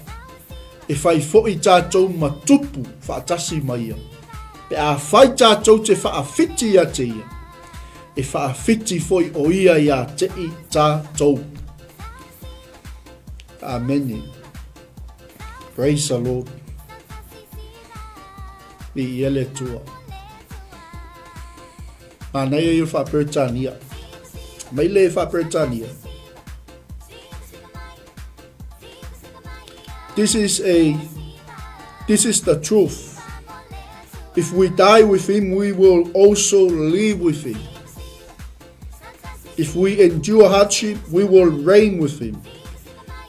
e fai foi tatou ma tupu faatasi ma ia. Pe a fai tatou te faawhiti ia te ia, e faawhiti foi o ia ia te i tatou. Amene. Praise the Lord. Viia le Atua. Manaia ia o Faa-Peretania. Mai le Faa-Peretania. This is a this is the truth. If we die with him, we will also live with him. If we endure hardship, we will reign with him.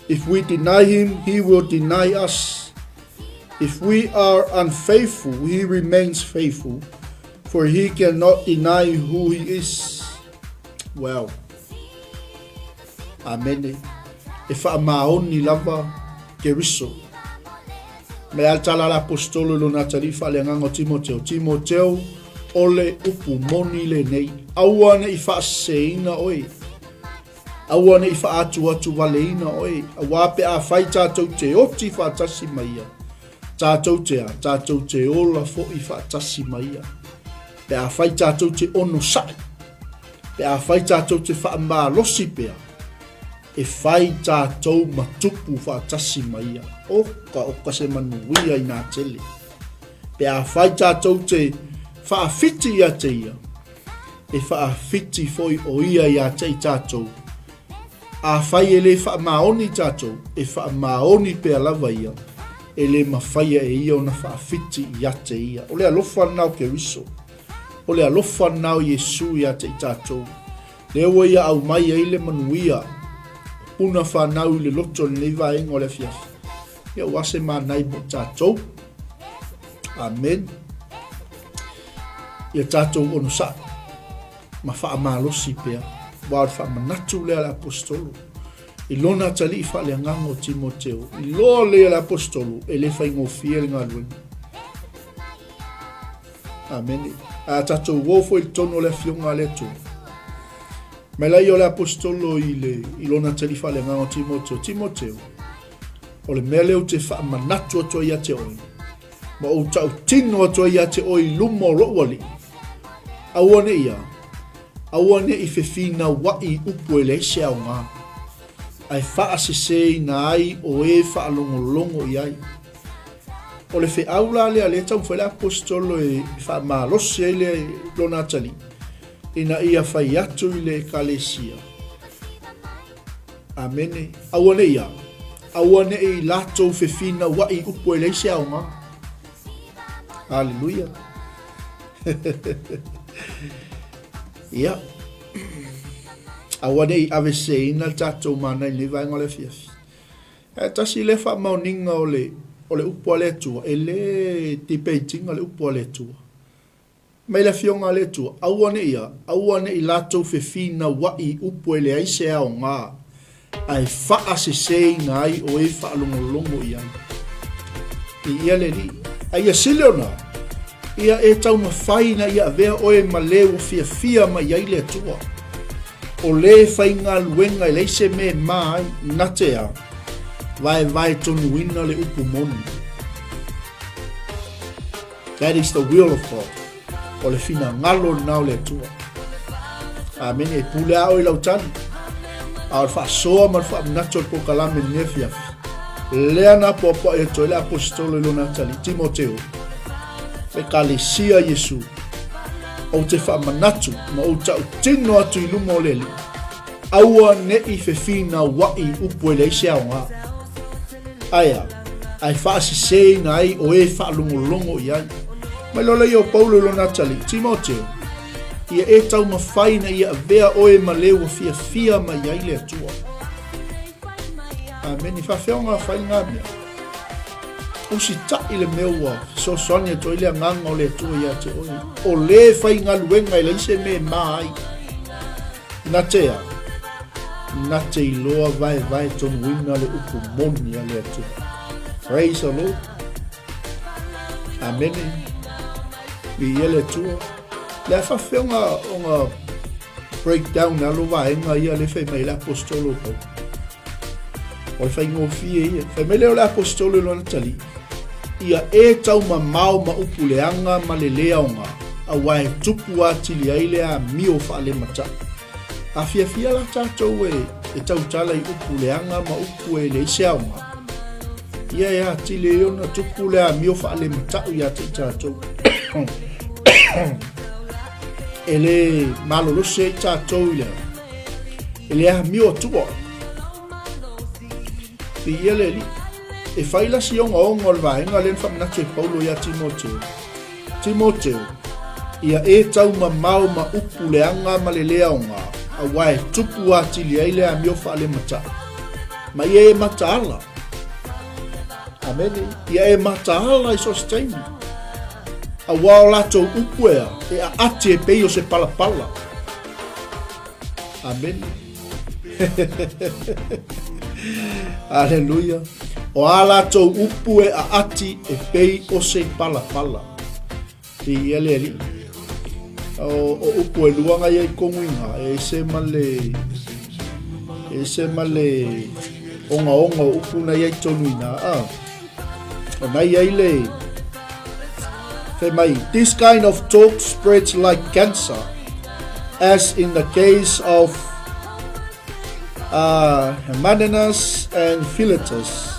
If we deny him, he will deny us. If we are unfaithful, he remains faithful, for he cannot deny who he is. Well, Amene. E faamaoni lava Keriso. Me a tala le apostolo lona atalii faaleagaga o Timoteo. Timoteo, o le upu moni lenei. Aua ne i faaseseina oe. Aua ne i faaatuatuvaleina oe, auā pe afai tatou te oti faatasi ma ia, tatou te a, tatou te ola foi faatasi ma ia. Pe afai tatou te onosai, pe afai tatou te faamalosi pea, e fai tatou ma tupu faatasi ma ia. Oka, oka se manuia inā tele. Pe afai tatou te faawhiti ia te ia, e faawhiti foi o ia ia te i tatou. Afai e le faamaoni tatou, e faamaoni pea lava ia, e le mafaia e ia ona faafiti ia te ia. O le alofa lena o Keriso. O le alofa lena o Iesu ia te i tatou. Lea ua ia aumai ai le manuia o puna fanau i le loto i lenei vaega o le afiafi. Ia ua se manai mo tatou. Amen. Ia tatou onosai ma faamalosi pea. Aua o le faamanatu lea a le Aposetolo i lona atalii faaleagaga o Timoteo. Iloa lea e le Aposetolo e le faigofie le galuega. Amene. A tatou o foi i totonu o le Afioga a le Atua. Mai laia o le Aposetolo i le i lona atalii faaleagaga o Timoteo. Timoteo, o le mea lea ou te faamanatu atu ai ia te oe, ma ou tautino atu ai ia te oe i luma o lou Alii, aua ne i a, aua ne i fefinauai i upu e leai se aoga, ae faaseseina ai o e faalogologo i ai. O le feau la lea lea e taumafai le Aposetolo e faamalosi ai le lona atalii, ina ia fai atu i le Ekalesia, Amene. Aua ne i a, aua ne i latou fefinauai i upu e leai se aoga. Aleluia. Ia. Aua ne i aveseina le tatou mana i lenei vaega o le afiafi. Ae tasi lea faamaoniga o le, o le upu a le Atua, e le debate ina le upu a le Atua. Mai le Afioga a le Atua, aua ne i a, aua ne i latou fefinauai i upu e leai se aoga, ae faaseseina ai o e faalogologo i ai. Viia le Alii. A ia sili ona, ia e taumafai ina ia avea oe ma le ua fiafia mai ai le Atua. O le faigaluega e leai se mea e ma ai, na te a, vaevaetonuina le upu moni. That is the will of God. O le finagalo lena o le Atua. Amene. E pule a oe i lau tali. A o le faasoa ma le faamanatu o le polokalame i lenei afiafi. Lea na apoapoai atu ai le aposetolo i lona atalii, Timoteo, Ekalesia Iesu, ou te faamanatu ma ou tautino atu i luma o le Alii, aua ne i fefinauai upu e leai se aoga. Ae a? Ae faaseseina ai o e faalogologo i ai. Mai loa lea o Paulo i lona atalii, Timoteo, ia e taumafai ina ia avea oe ma le ua fiafia mai ai le Atua. Amene. Faafefea ona fai lena mea? Usitai le mea ua fesoasoani atu ai le agaga o le Atua ia te oe. O le faigaluega e leai se mea e ma ai. Na te a? Na te iloa vaevae tonuina le upu moni a le Atua. Praise the Lord. Amene. Viia le Atua. Le a faafefea ona, ona break down alo vaega ia le fai mai le apostolo o Paulo. O le faigofie ia. Fai mai lea o le apostolo i lona talii. Ia e taumamao ma upu leaga ma le lē aoga, auā e tupu atili ai le amio faalemata'u. A fiafia la tatou e, e tautala i upu leaga ma upu e leai se aoga, ia e atili ai ona tupu le amio faalemata'u ia te i tatou. E lē malolosi ai tatou i le, i le amio atua. Viia le Alii. E fai la si ogaoga o le vaega lea na faamanatu e Paulo ia Timoteo. Timoteo, ia e taumamao ma upu leaga ma le lē aoga, auā e tupu atili ai le amio faalemata'u. Ma ia e mataala. Amene. Ia e mataala i so o se taimi. Auā o latou upu ea, e aati e pei o se palapala. Amene. Aleluia. O a latou upu e aati e pei o se palapala. Viia le Alii. O, o upu e lua ngai ai kongu inga, e ese ma le, e ese ma le ongaonga o upu na iai tonu ina. Ah. O nai ai le, fai mai, this kind of talk spreads like cancer, as in the case of uh, Hymenaeus and Philetus.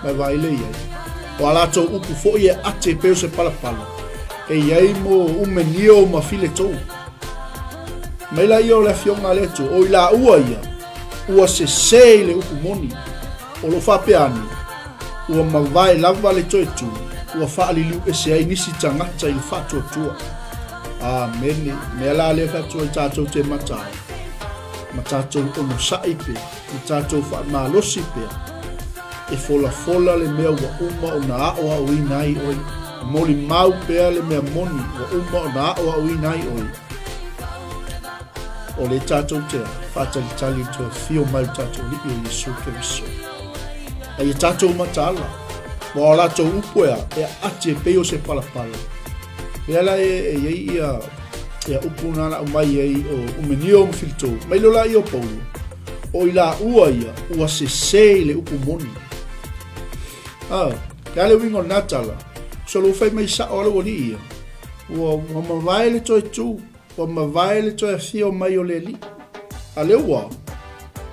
Mai vai le iai. O a latou upu foi e ate pei o se palapala. E iai mo Umenio ma Filetou. Mai la ia o le afioga a le Atua, o i laua ia, ua sesē i le upu moni. O lo o faapea ane, Ua mavae lava le toe tu, ua faaliliu ese ai nisi tagata i le faatuatua. Amene. Mea la lea fai atu ai tatou te mataala, ma tatou onosai pea, ma tatou faamalosi pea, e folafola le mea ua uma ona aoaoina ai oe. Molimau pea le mea moni ua uma ona aoaoina ai oe. O le tatou te faatalitali i le toe afio mai o le tatou Alii o Iesu Keriso. A ia tatou mataala, ma o latou upu e a, e aati e pei o se palapala. Lea la e i ai ia, ia upu na lau mai ai o Umenio ma Filito, mai lo la ia o Paulo, o i la ua ia, ua sese i le upu moni. Ah, ke ale uiga o lena tala, so lo fai mai sao ala ua li ia, ua, ua mavae le toe tū, Ua mavae le toe afio mai o le Alii, a lea ua,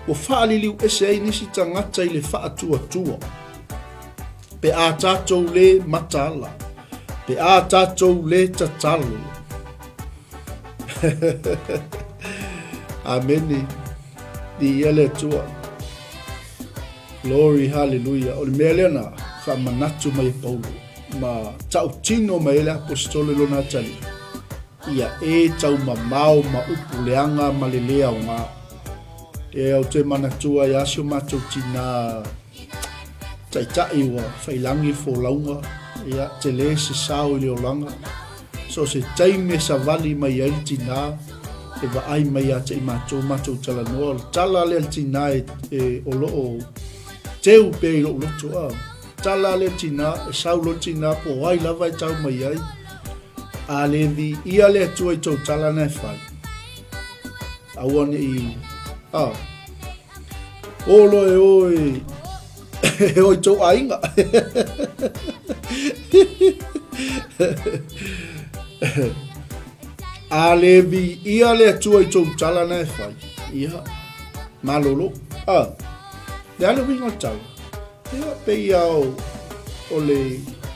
ua faaliliu ese ai nisi tagata i le faatuatua. Pe a tatou le mataala, pe a tatou le tatalo. Amene. Viia le Atua. Glory, hallelujah. O le mea lea na faamanatu mai e Paulo ma tautino mai ai le aposetolo i lona atalii. Ia e taumamao ma upu leaga ma le lē aoga. E ou te manatua ia si o matou tinā taitai ua failagi le folauga, ia tele se sao i le olaga. So o se taimi e savali mai ai le tinā e vaai mai ia te i matou, matou talanoa. O le tala lea a le tinā e, e, o lo o teu pea i lou loto. A, tala lea a le tinā, e sau loa le tinā po o ai lava e tau mai ai. A le viia le Atua i tou tala na e fai, aua ne i, a, o loa e o e, e o i tou aiga. A le viia le Atua i tou tala na e fai, ia, malolo. A, le a le uiga o le tala? Ia, pei lava o, o le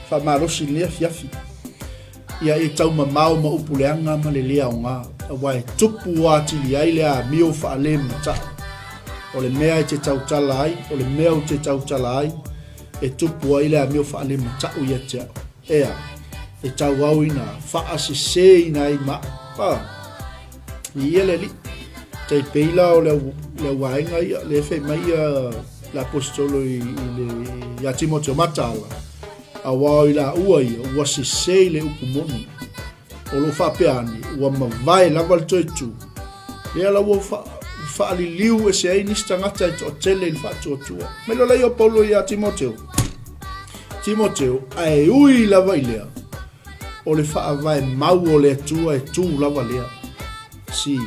faamalosi i lenei afiafi. Ia e taumamao ma upu leaga ma le le aoga, aua e tupu atili ai le amio faalemata'u. O le mea e te tautala ai, o le mea ou te tautala ai, e tupu ai le amio faalemata'u ia te au. Ea, e tauau ina faasesēina ai ma au. Ah, Viia le Alii. Tai pei la o le au, le au vaega ia, le fai mai ia le aposetolo i, i le, ia Timoteo mataala, aua o i laua ia, ua sese i le upu moni. O lo faapea ane, ua mavae lava le toe tu. Lea la ua fa, faaliliu ese ai nisi tagata e toatele i le faatuatua. Mai loa laia o Paulo ia Timoteo. Timoteo, ae ui lava i lea, O le faavae mau o le Atua e tū lava lea. Si.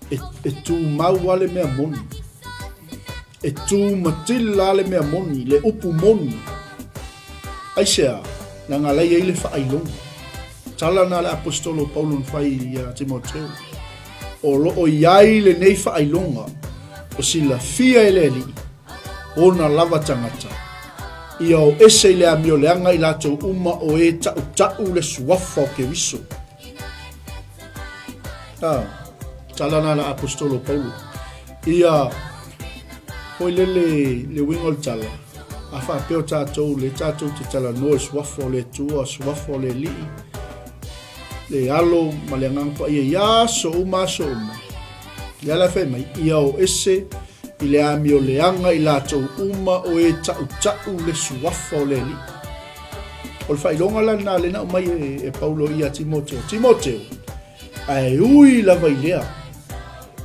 E, e tū mau a le mea moni. E tū matila le mea moni, le upu moni. Aisea, leaga la e i ai le faailoga. Tala na le aposetolo o Paulo na fai ia Timoteo. O lo o i ai lenei faailoga o silafia e le Alii, ona lava tagata. Ia o ese i le amio leaga i latou uma o e taʻutaʻu le suafa o Keriso. Ah, tala na la apostolo Paulo. Ia, foi lele le uiga o le tala, a faapea o tatou le tatou te talanoa i suafa o le Atua, suafa o le Alii, le Alo ma le Agaga Paia i aso uma aso uma. Lea la fai mai, ia o ese i le amio leaga i latou uma o e taʻutaʻu le suafa o le Alii. O le faailoga la lena lea na aumai e, e Paulo ia Timoteo. Timoteo, ae ui lava i lea,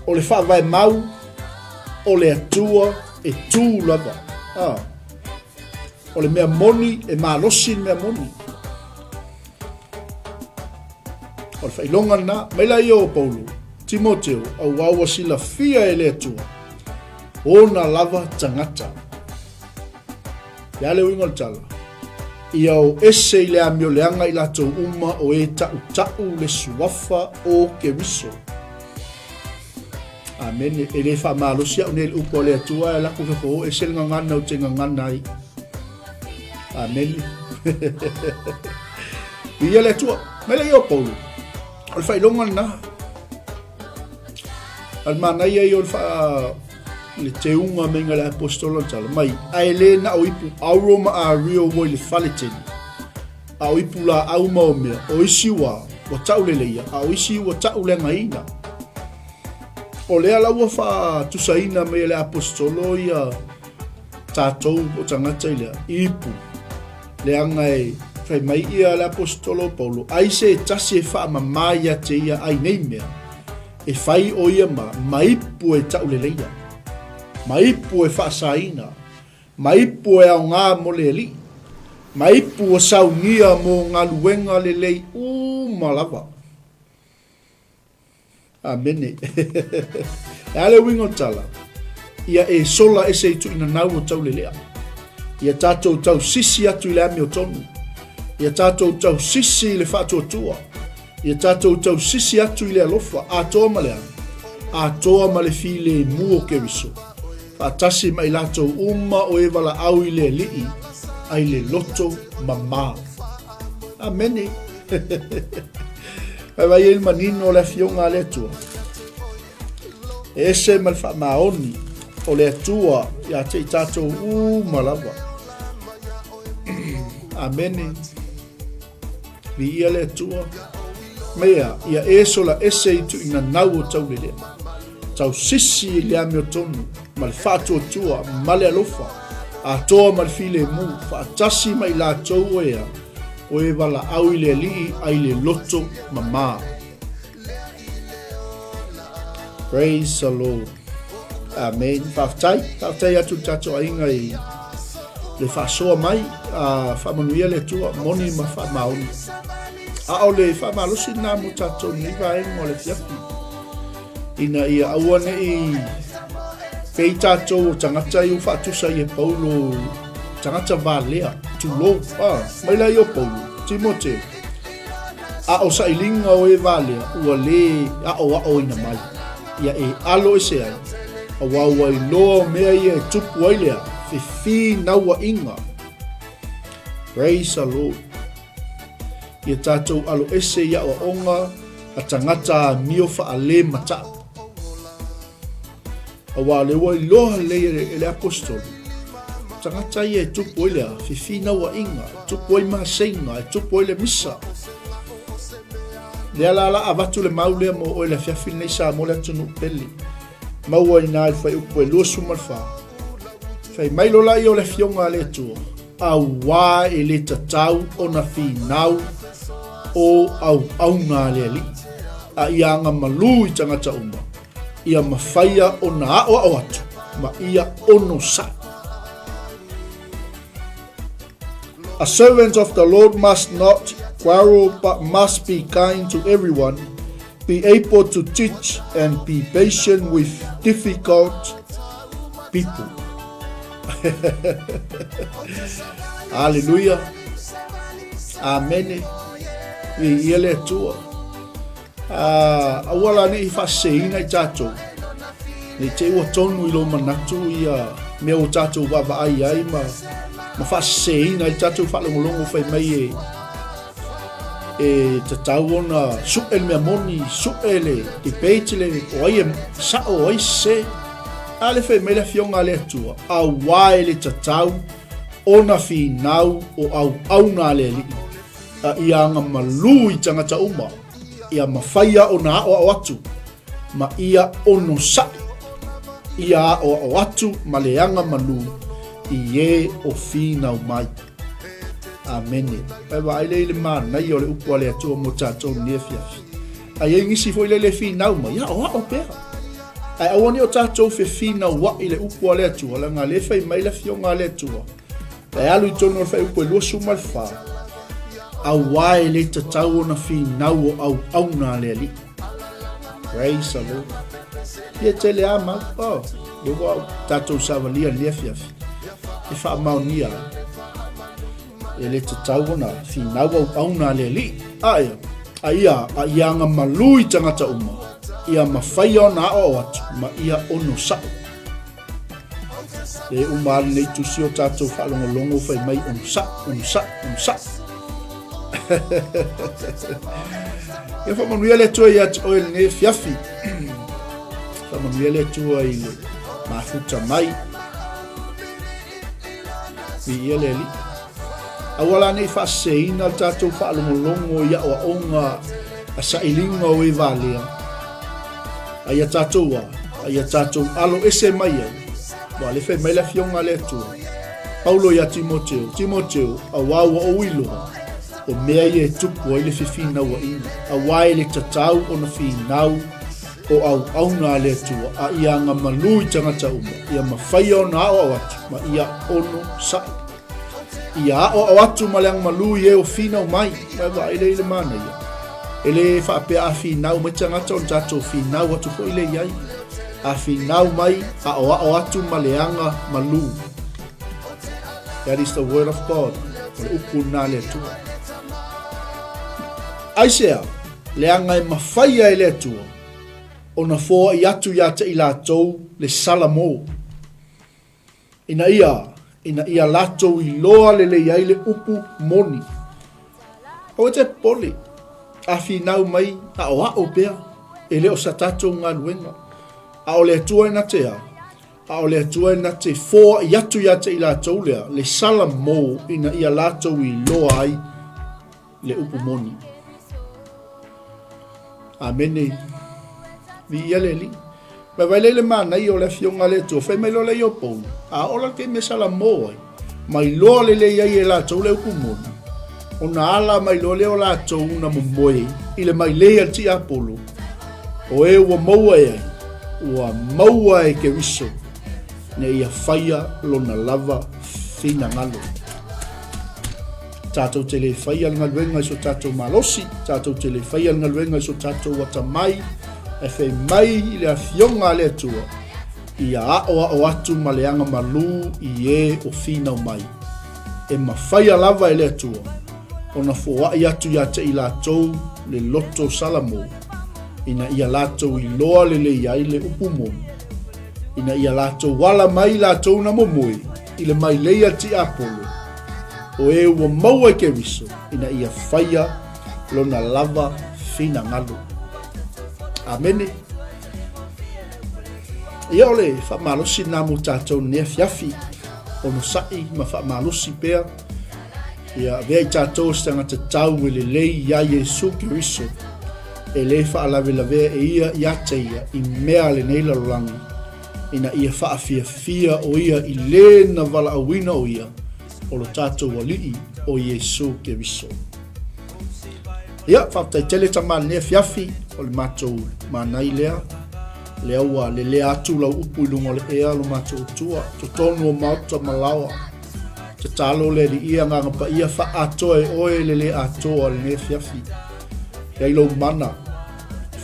o le faavae mau o le Atua e tū lava. Ah. O le mea moni e malosi le mea moni. O le faailoga lena, mai la ia o Paulo, Timoteo, auā ua silafia e le Atua, ona lava tagata. Le a le uiga o le tala? Ia o ese i le amio leaga i latou uma o e taʻutaʻu le suafa o Keriso. Amene. E le faamalosi au nei i le upu a le Atua, e lako fefo o ese le gagana ou te gagana ai. Amene. Viia le Atua. Mai le ia o Paulo. O le faailoga lena. A le manaia ia o le faa... le teuga maiga a le apostola na tala mai, ae le na o ipu auro ma ario ua i le fale tele, a o ipu laau ma o mea, o isi ua, ua tauleleia, a o isi ua tauleagaina. O lea la ua faatusaina mai e le aposetolo ia tatou o tagata i lea ipu, leaga e fai mai ia le aposetolo o Paulo, ai se tasi e faamama ia te ia ai nei mea, e fai o ia ma, ma ipu e tauleleia, ma ipu e faasaina, ma ipu e aoga mo le alii, ma ipu ua saunia mo galuega lelei uma lava. Amene. E a le uiga o tala? Ia e sola ese i tuinanau o taulelea. Ia tatou tausisi atu i le amiotonu. Ia tatou tausisi i le faatuatua. Ia tatou tausisi atu i le alofa, atoa ma le a? Atoa ma le filemu o Keriso. Faatasi ma i latou uma o e valaau i le Alii, a i le loto mamā. Amene. Vai vai ai le manino o le afioga a le Atua. E ese ma le faamaoni o le Atua ia te i tatou uma lava. Amene. Viia le Atua. Mea, ia e sola ese i tuinanau o taulelea. Tausisi i le amiotonu ma le faatuatua ma le alofa, atoa ma le filemu, faatasi ma i latou o ea, o e valaau i le Alii a i le loto mamā. Praise the Lord. Amen. Faafetai. Faafetai atu le tatou aiga i le faasoa mai, a faamanuia le Atua, moni ma faamaoni. A o le faamalosi lena mo tatou nei vaega o le afiafi. Ina ia aua ne i pei tatou o tagata ia ua faatusa i e Paulo tagata valea, tulou, a, mai la ia o Paulo, Timote, a o sailiga o e valea ua lē aʻoaʻoina mai, ia e alo ese ai, auā ua iloa o mea ia e tupu ai lea fefinauaiga. Praise the Lord. Ia tatou alo ese i aʻoaʻoga a tagata amio faale mataʻu. Auā o lea ua iloa lelei e le Aposetolo, tagata ia e tupu ai le a, fefinauaiga, e tupu ai maseiga, e tupu ai le misa. Lea la la avatu le mau lea mo oe le afiafi lenei Samoa le atunuu pele. Maua i na i le fuaiupu e 24. Fai mai lola ia o le afioga a le Atua, auā e le tatau ona finau o auauna a le Alii, a ia agamalu i tagata uma, ia mafaia ona aʻoaʻo atu ma ia onosai. A servant of the Lord must not quarrel but must be kind to everyone, be able to teach and be patient with difficult people. Hallelujah. Amene. Viia le Atua. Ah, aua la ne i faaseseina i tatou. Ne i te i ua tonu i lou manatu ia mea ua tatou vaavaai ai ma, ma faaseseina ai tatou faalogologo fai mai e, e tatau ona su'e le mea moni, su'e le debate le o ai e sa'o o ai sese. A le fai mai le afioga a le Atua, auā e le tatau ona finau o auauna a le Alii, a ia agamalu i tagata uma, ia mafaia ona aʻoaʻo atu, ma ia onosai, ia aʻoaʻo atu ma le agamalu i e o finau mai. Amene. Ae vaai lea i le manaia o le upu a le Atua mo tatou lenei afiafi. A i ai nisi foi lele e finau mai, ia aʻoaʻo pea. Ae aua ne i o tatou fefinauaʻi i le upu a le Atua, leaga lea e fai mai le afioga a le Atua, E alu i tonu o le fuaiupu e 24, auā e le tatau ona finau o auauna a le Alii. Praise the Lord. Ia tele a mau, oh, le ua tatou savalia i le afiafi, e faamaonia ai. E le tatau ona finau auauna a le Alii. A ia, a ia, a ia agamalu i tagata uma, ia mafaia ona aoao atu, ma ia onosai. E uma lava lenei tusi o tatou faalogologo fai mai onosai, onosai, onosai. Ia faamanuia le Atua ia te oe lenei afiafi. Faamanuia le Atua i le Mafuta mai. Viia le Alii. Aua la ne i faaseseina le tatou faalogologo i aoaoga a sailiga o e valea. A ia tatou a, a ia tatou alo ese mai ai. Ua le fai mai le afioga a le Atua. Paulo ia Timoteo, Timoteo, auā ua ou iloa, o mea ia e tupu ai le fefinauaiga, auā e le tatau ona finau o auauna a le Atua, a ia agamalu i tagata uma, ia mafaia ona aoao atu, ma ia onosaʻi. Ia aoao atu ma le agamalu i e o finau mai. Mai vaai lea i le manaia. E le faapea a finau mai tagata ona tatou finau atu foi lea i ai. A finau mai, aoao atu ma le agamalu. That is the word of God. O le upu lena a le Atua. Aisea, leaga e mafaia e le Atua ona foai atu ia te i latou le Salamo, ina ia, ina ia latou iloa lelei ai le upu moni. Aua e te popole, a finau mai aoao pea, e le o sa tatou galuega, a o le Atua e na te a, a o le Atua e na te foai atu ia te i latou lea le Salamo ina ia latou iloa ai le upu moni. Amene. Viia le Alii. Vaivai lea i le manaia o le afioga a le Atua, fai mai loa lea i o Paulo, a oo la le taimi e salamo ai, ma iloa lelei ai e latou le upu moni, ona ala mai loa lea o latou na momoe i le mailei a le tiapolo, o e ua maua e ai, ua maua e Keriso, ina ia faia lona lava finagalo. Tatou te le faia le galuega i so tatou malosi, tatou te le faia le galuega i so tatou atamai, ae fai mai i le Afioga a le Atua, ia aoao atu ma le agamalu i e o finau mai. E mafaia lava e le Atua ona foai atu ia te i latou le loto Salamo, ina ia latou iloa lelei ai le upu moni, ina ia latou ala mai latou na momoe i le mailei a le tiapolo, o e ua maua i Keriso, ina ia faia lona lava finagalo. Amene. Ia o le faamalosi lena mo tatou lenei afiafi, onosai ma faamalosi pea. Ia avea i tatou se tagata tau e lelei iā Iesu Keriso, e le faalavelavea e ia iā te ia i mea a lenei lalolagi, ina ia faafiafia o ia i le na valaauina o ia o lo tatou Alii o Iesu Keriso. Ia, faafetai tele tama lenei afiafi, o le matou manai lea. Lea ua lelea atu lau upu i luga o le ea lo matou Atua, totonu o maota ma laoa. Tatalo le Alii Agaga Paia faaatoa e oe le le atoa lenei afiafi. Iai lou mana,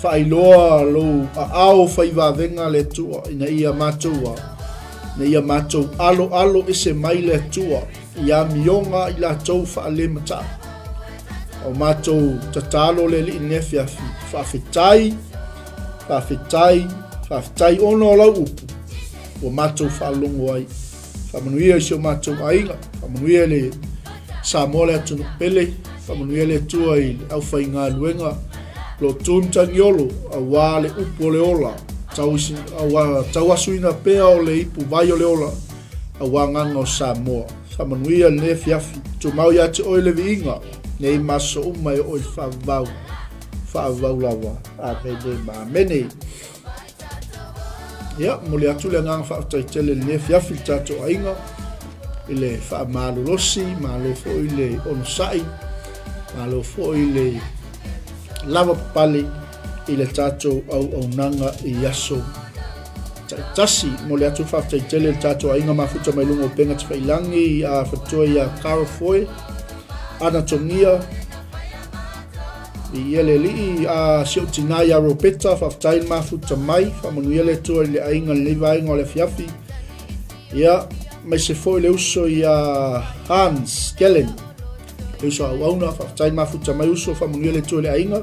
faailoa lou aao fai vavega le Atua ina ia matou a, ina ia matou aloalo ese mai le Atua i amioga i latou faalematau. O matou tatalo le Alii lenei afiafi, faafetai, faafetai, faafetai ona o lau upu ua matou faalogo ai. Faamanuia i si o matou aiga, faamanuia i le Samoa le atunuu pele, faamanuia le Atua i le aufaigaluega lo tu matagiolo aua le upu o le ola, aua tauasuina pea o le ipu vai o le ola aua agaga o Samoa. Faamanuia lenei afiafi, tumau ia te oe le viiga, nei ma aso uma e oo i le faavavau, faavavau lava. Amene ma amene. Ia, momoli atu le agaga faafetai tele i lenei afiafi i le tatou aiga i le faamalolosi, malo foi le onosai, malo foi le lavapapale i le tatou auaunaga i aso taitasi. Momoli atu le faafetai tele i le tatou aiga mafuta mai luga o upega tafailagi a faletua ia Carol Foy, Ana Togia, Viia le Alii, a si ou tinā ia Ropeta, faafetai le mafuta mai, faamanuia le Atua i le aiga i lenei vaega o le afiafi. Ia, aemaise foi le uso ia Hans Kellen, le uso auauna, faafetai le mafuta mai uso, faamanuia le Atua i le aiga.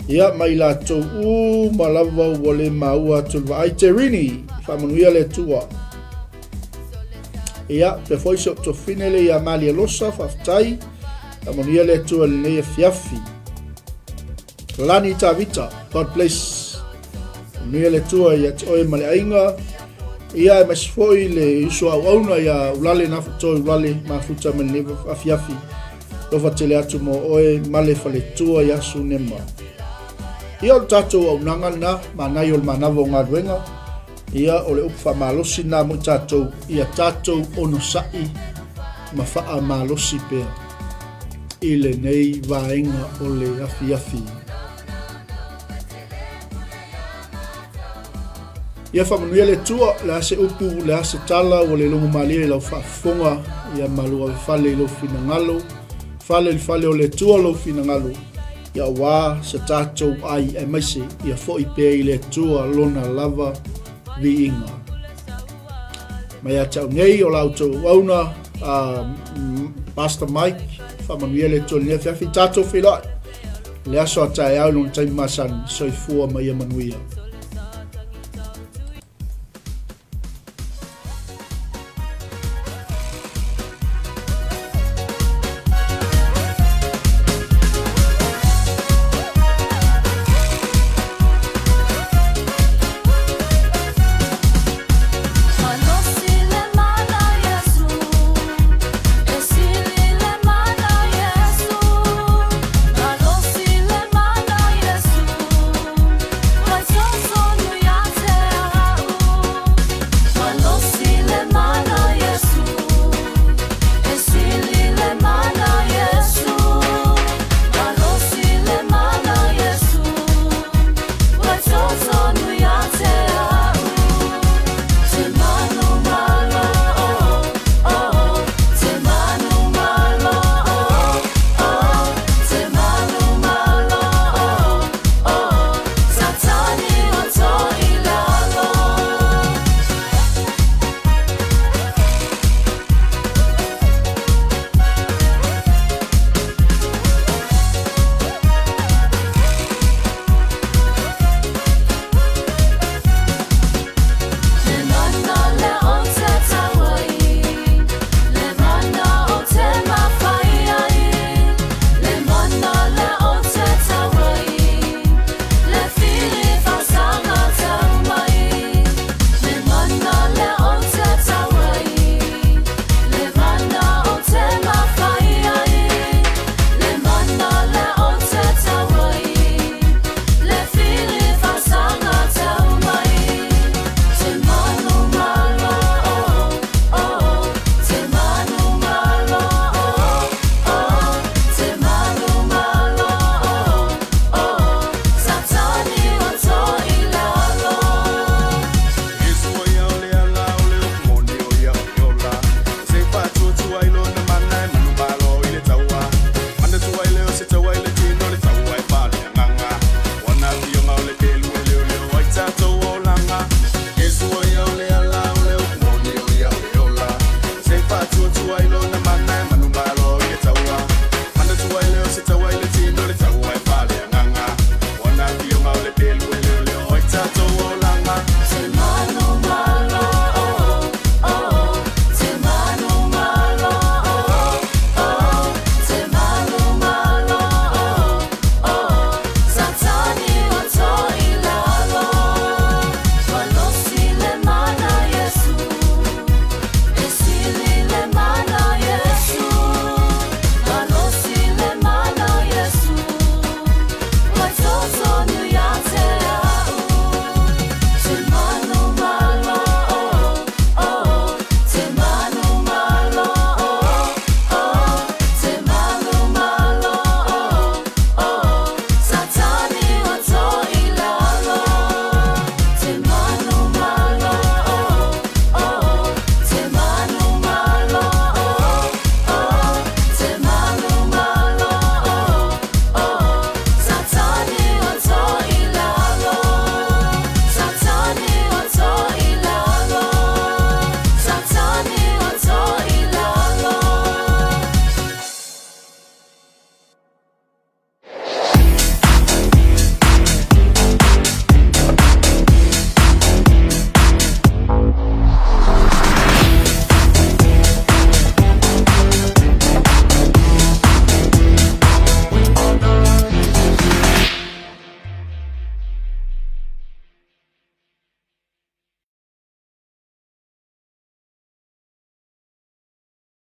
Ia, ma i latou uma lava ua le maua atu le vaai. Terini, faamanuia le Atua. Ia, pea foi si ou tofine le ia Malia Losa, faafetai. Faamanuia le Atua i lenei afiafi. Lani Tavita, God bless. Faamanuia le Atua ia te oe ma le aiga. Ia, aemaise foi le uso auauna ia Ulale Nafutoe Ulale mafuta mai lenei afiafi. Alofa tele atu mo oe ma le faletua ia Sunema. Ia o le tatou auaunaga lena, manaia o le manava o galuega. Ia o le upu faamalosi lena mo i tatou, ia tatou onosai ma faamalosi pea i lenei vaega o le afiafi. Ia faamanuia le Atua, le a se upu, le a se tala ua le logo malie i lau faafofoga, ia malu ave fale i lou finagalo, fale i le fale o le Atua lou finagalo, ia aua se tatou ai aemaise ia foi pea i le Atua lona lava viiga. Mai ia te au nei o la outou auauna, Pastor Mike, faamanuia le Atua i lenei afiafi, tatou feiloai le aso a taeao i lona taimi masani, soifua ma ia manuia.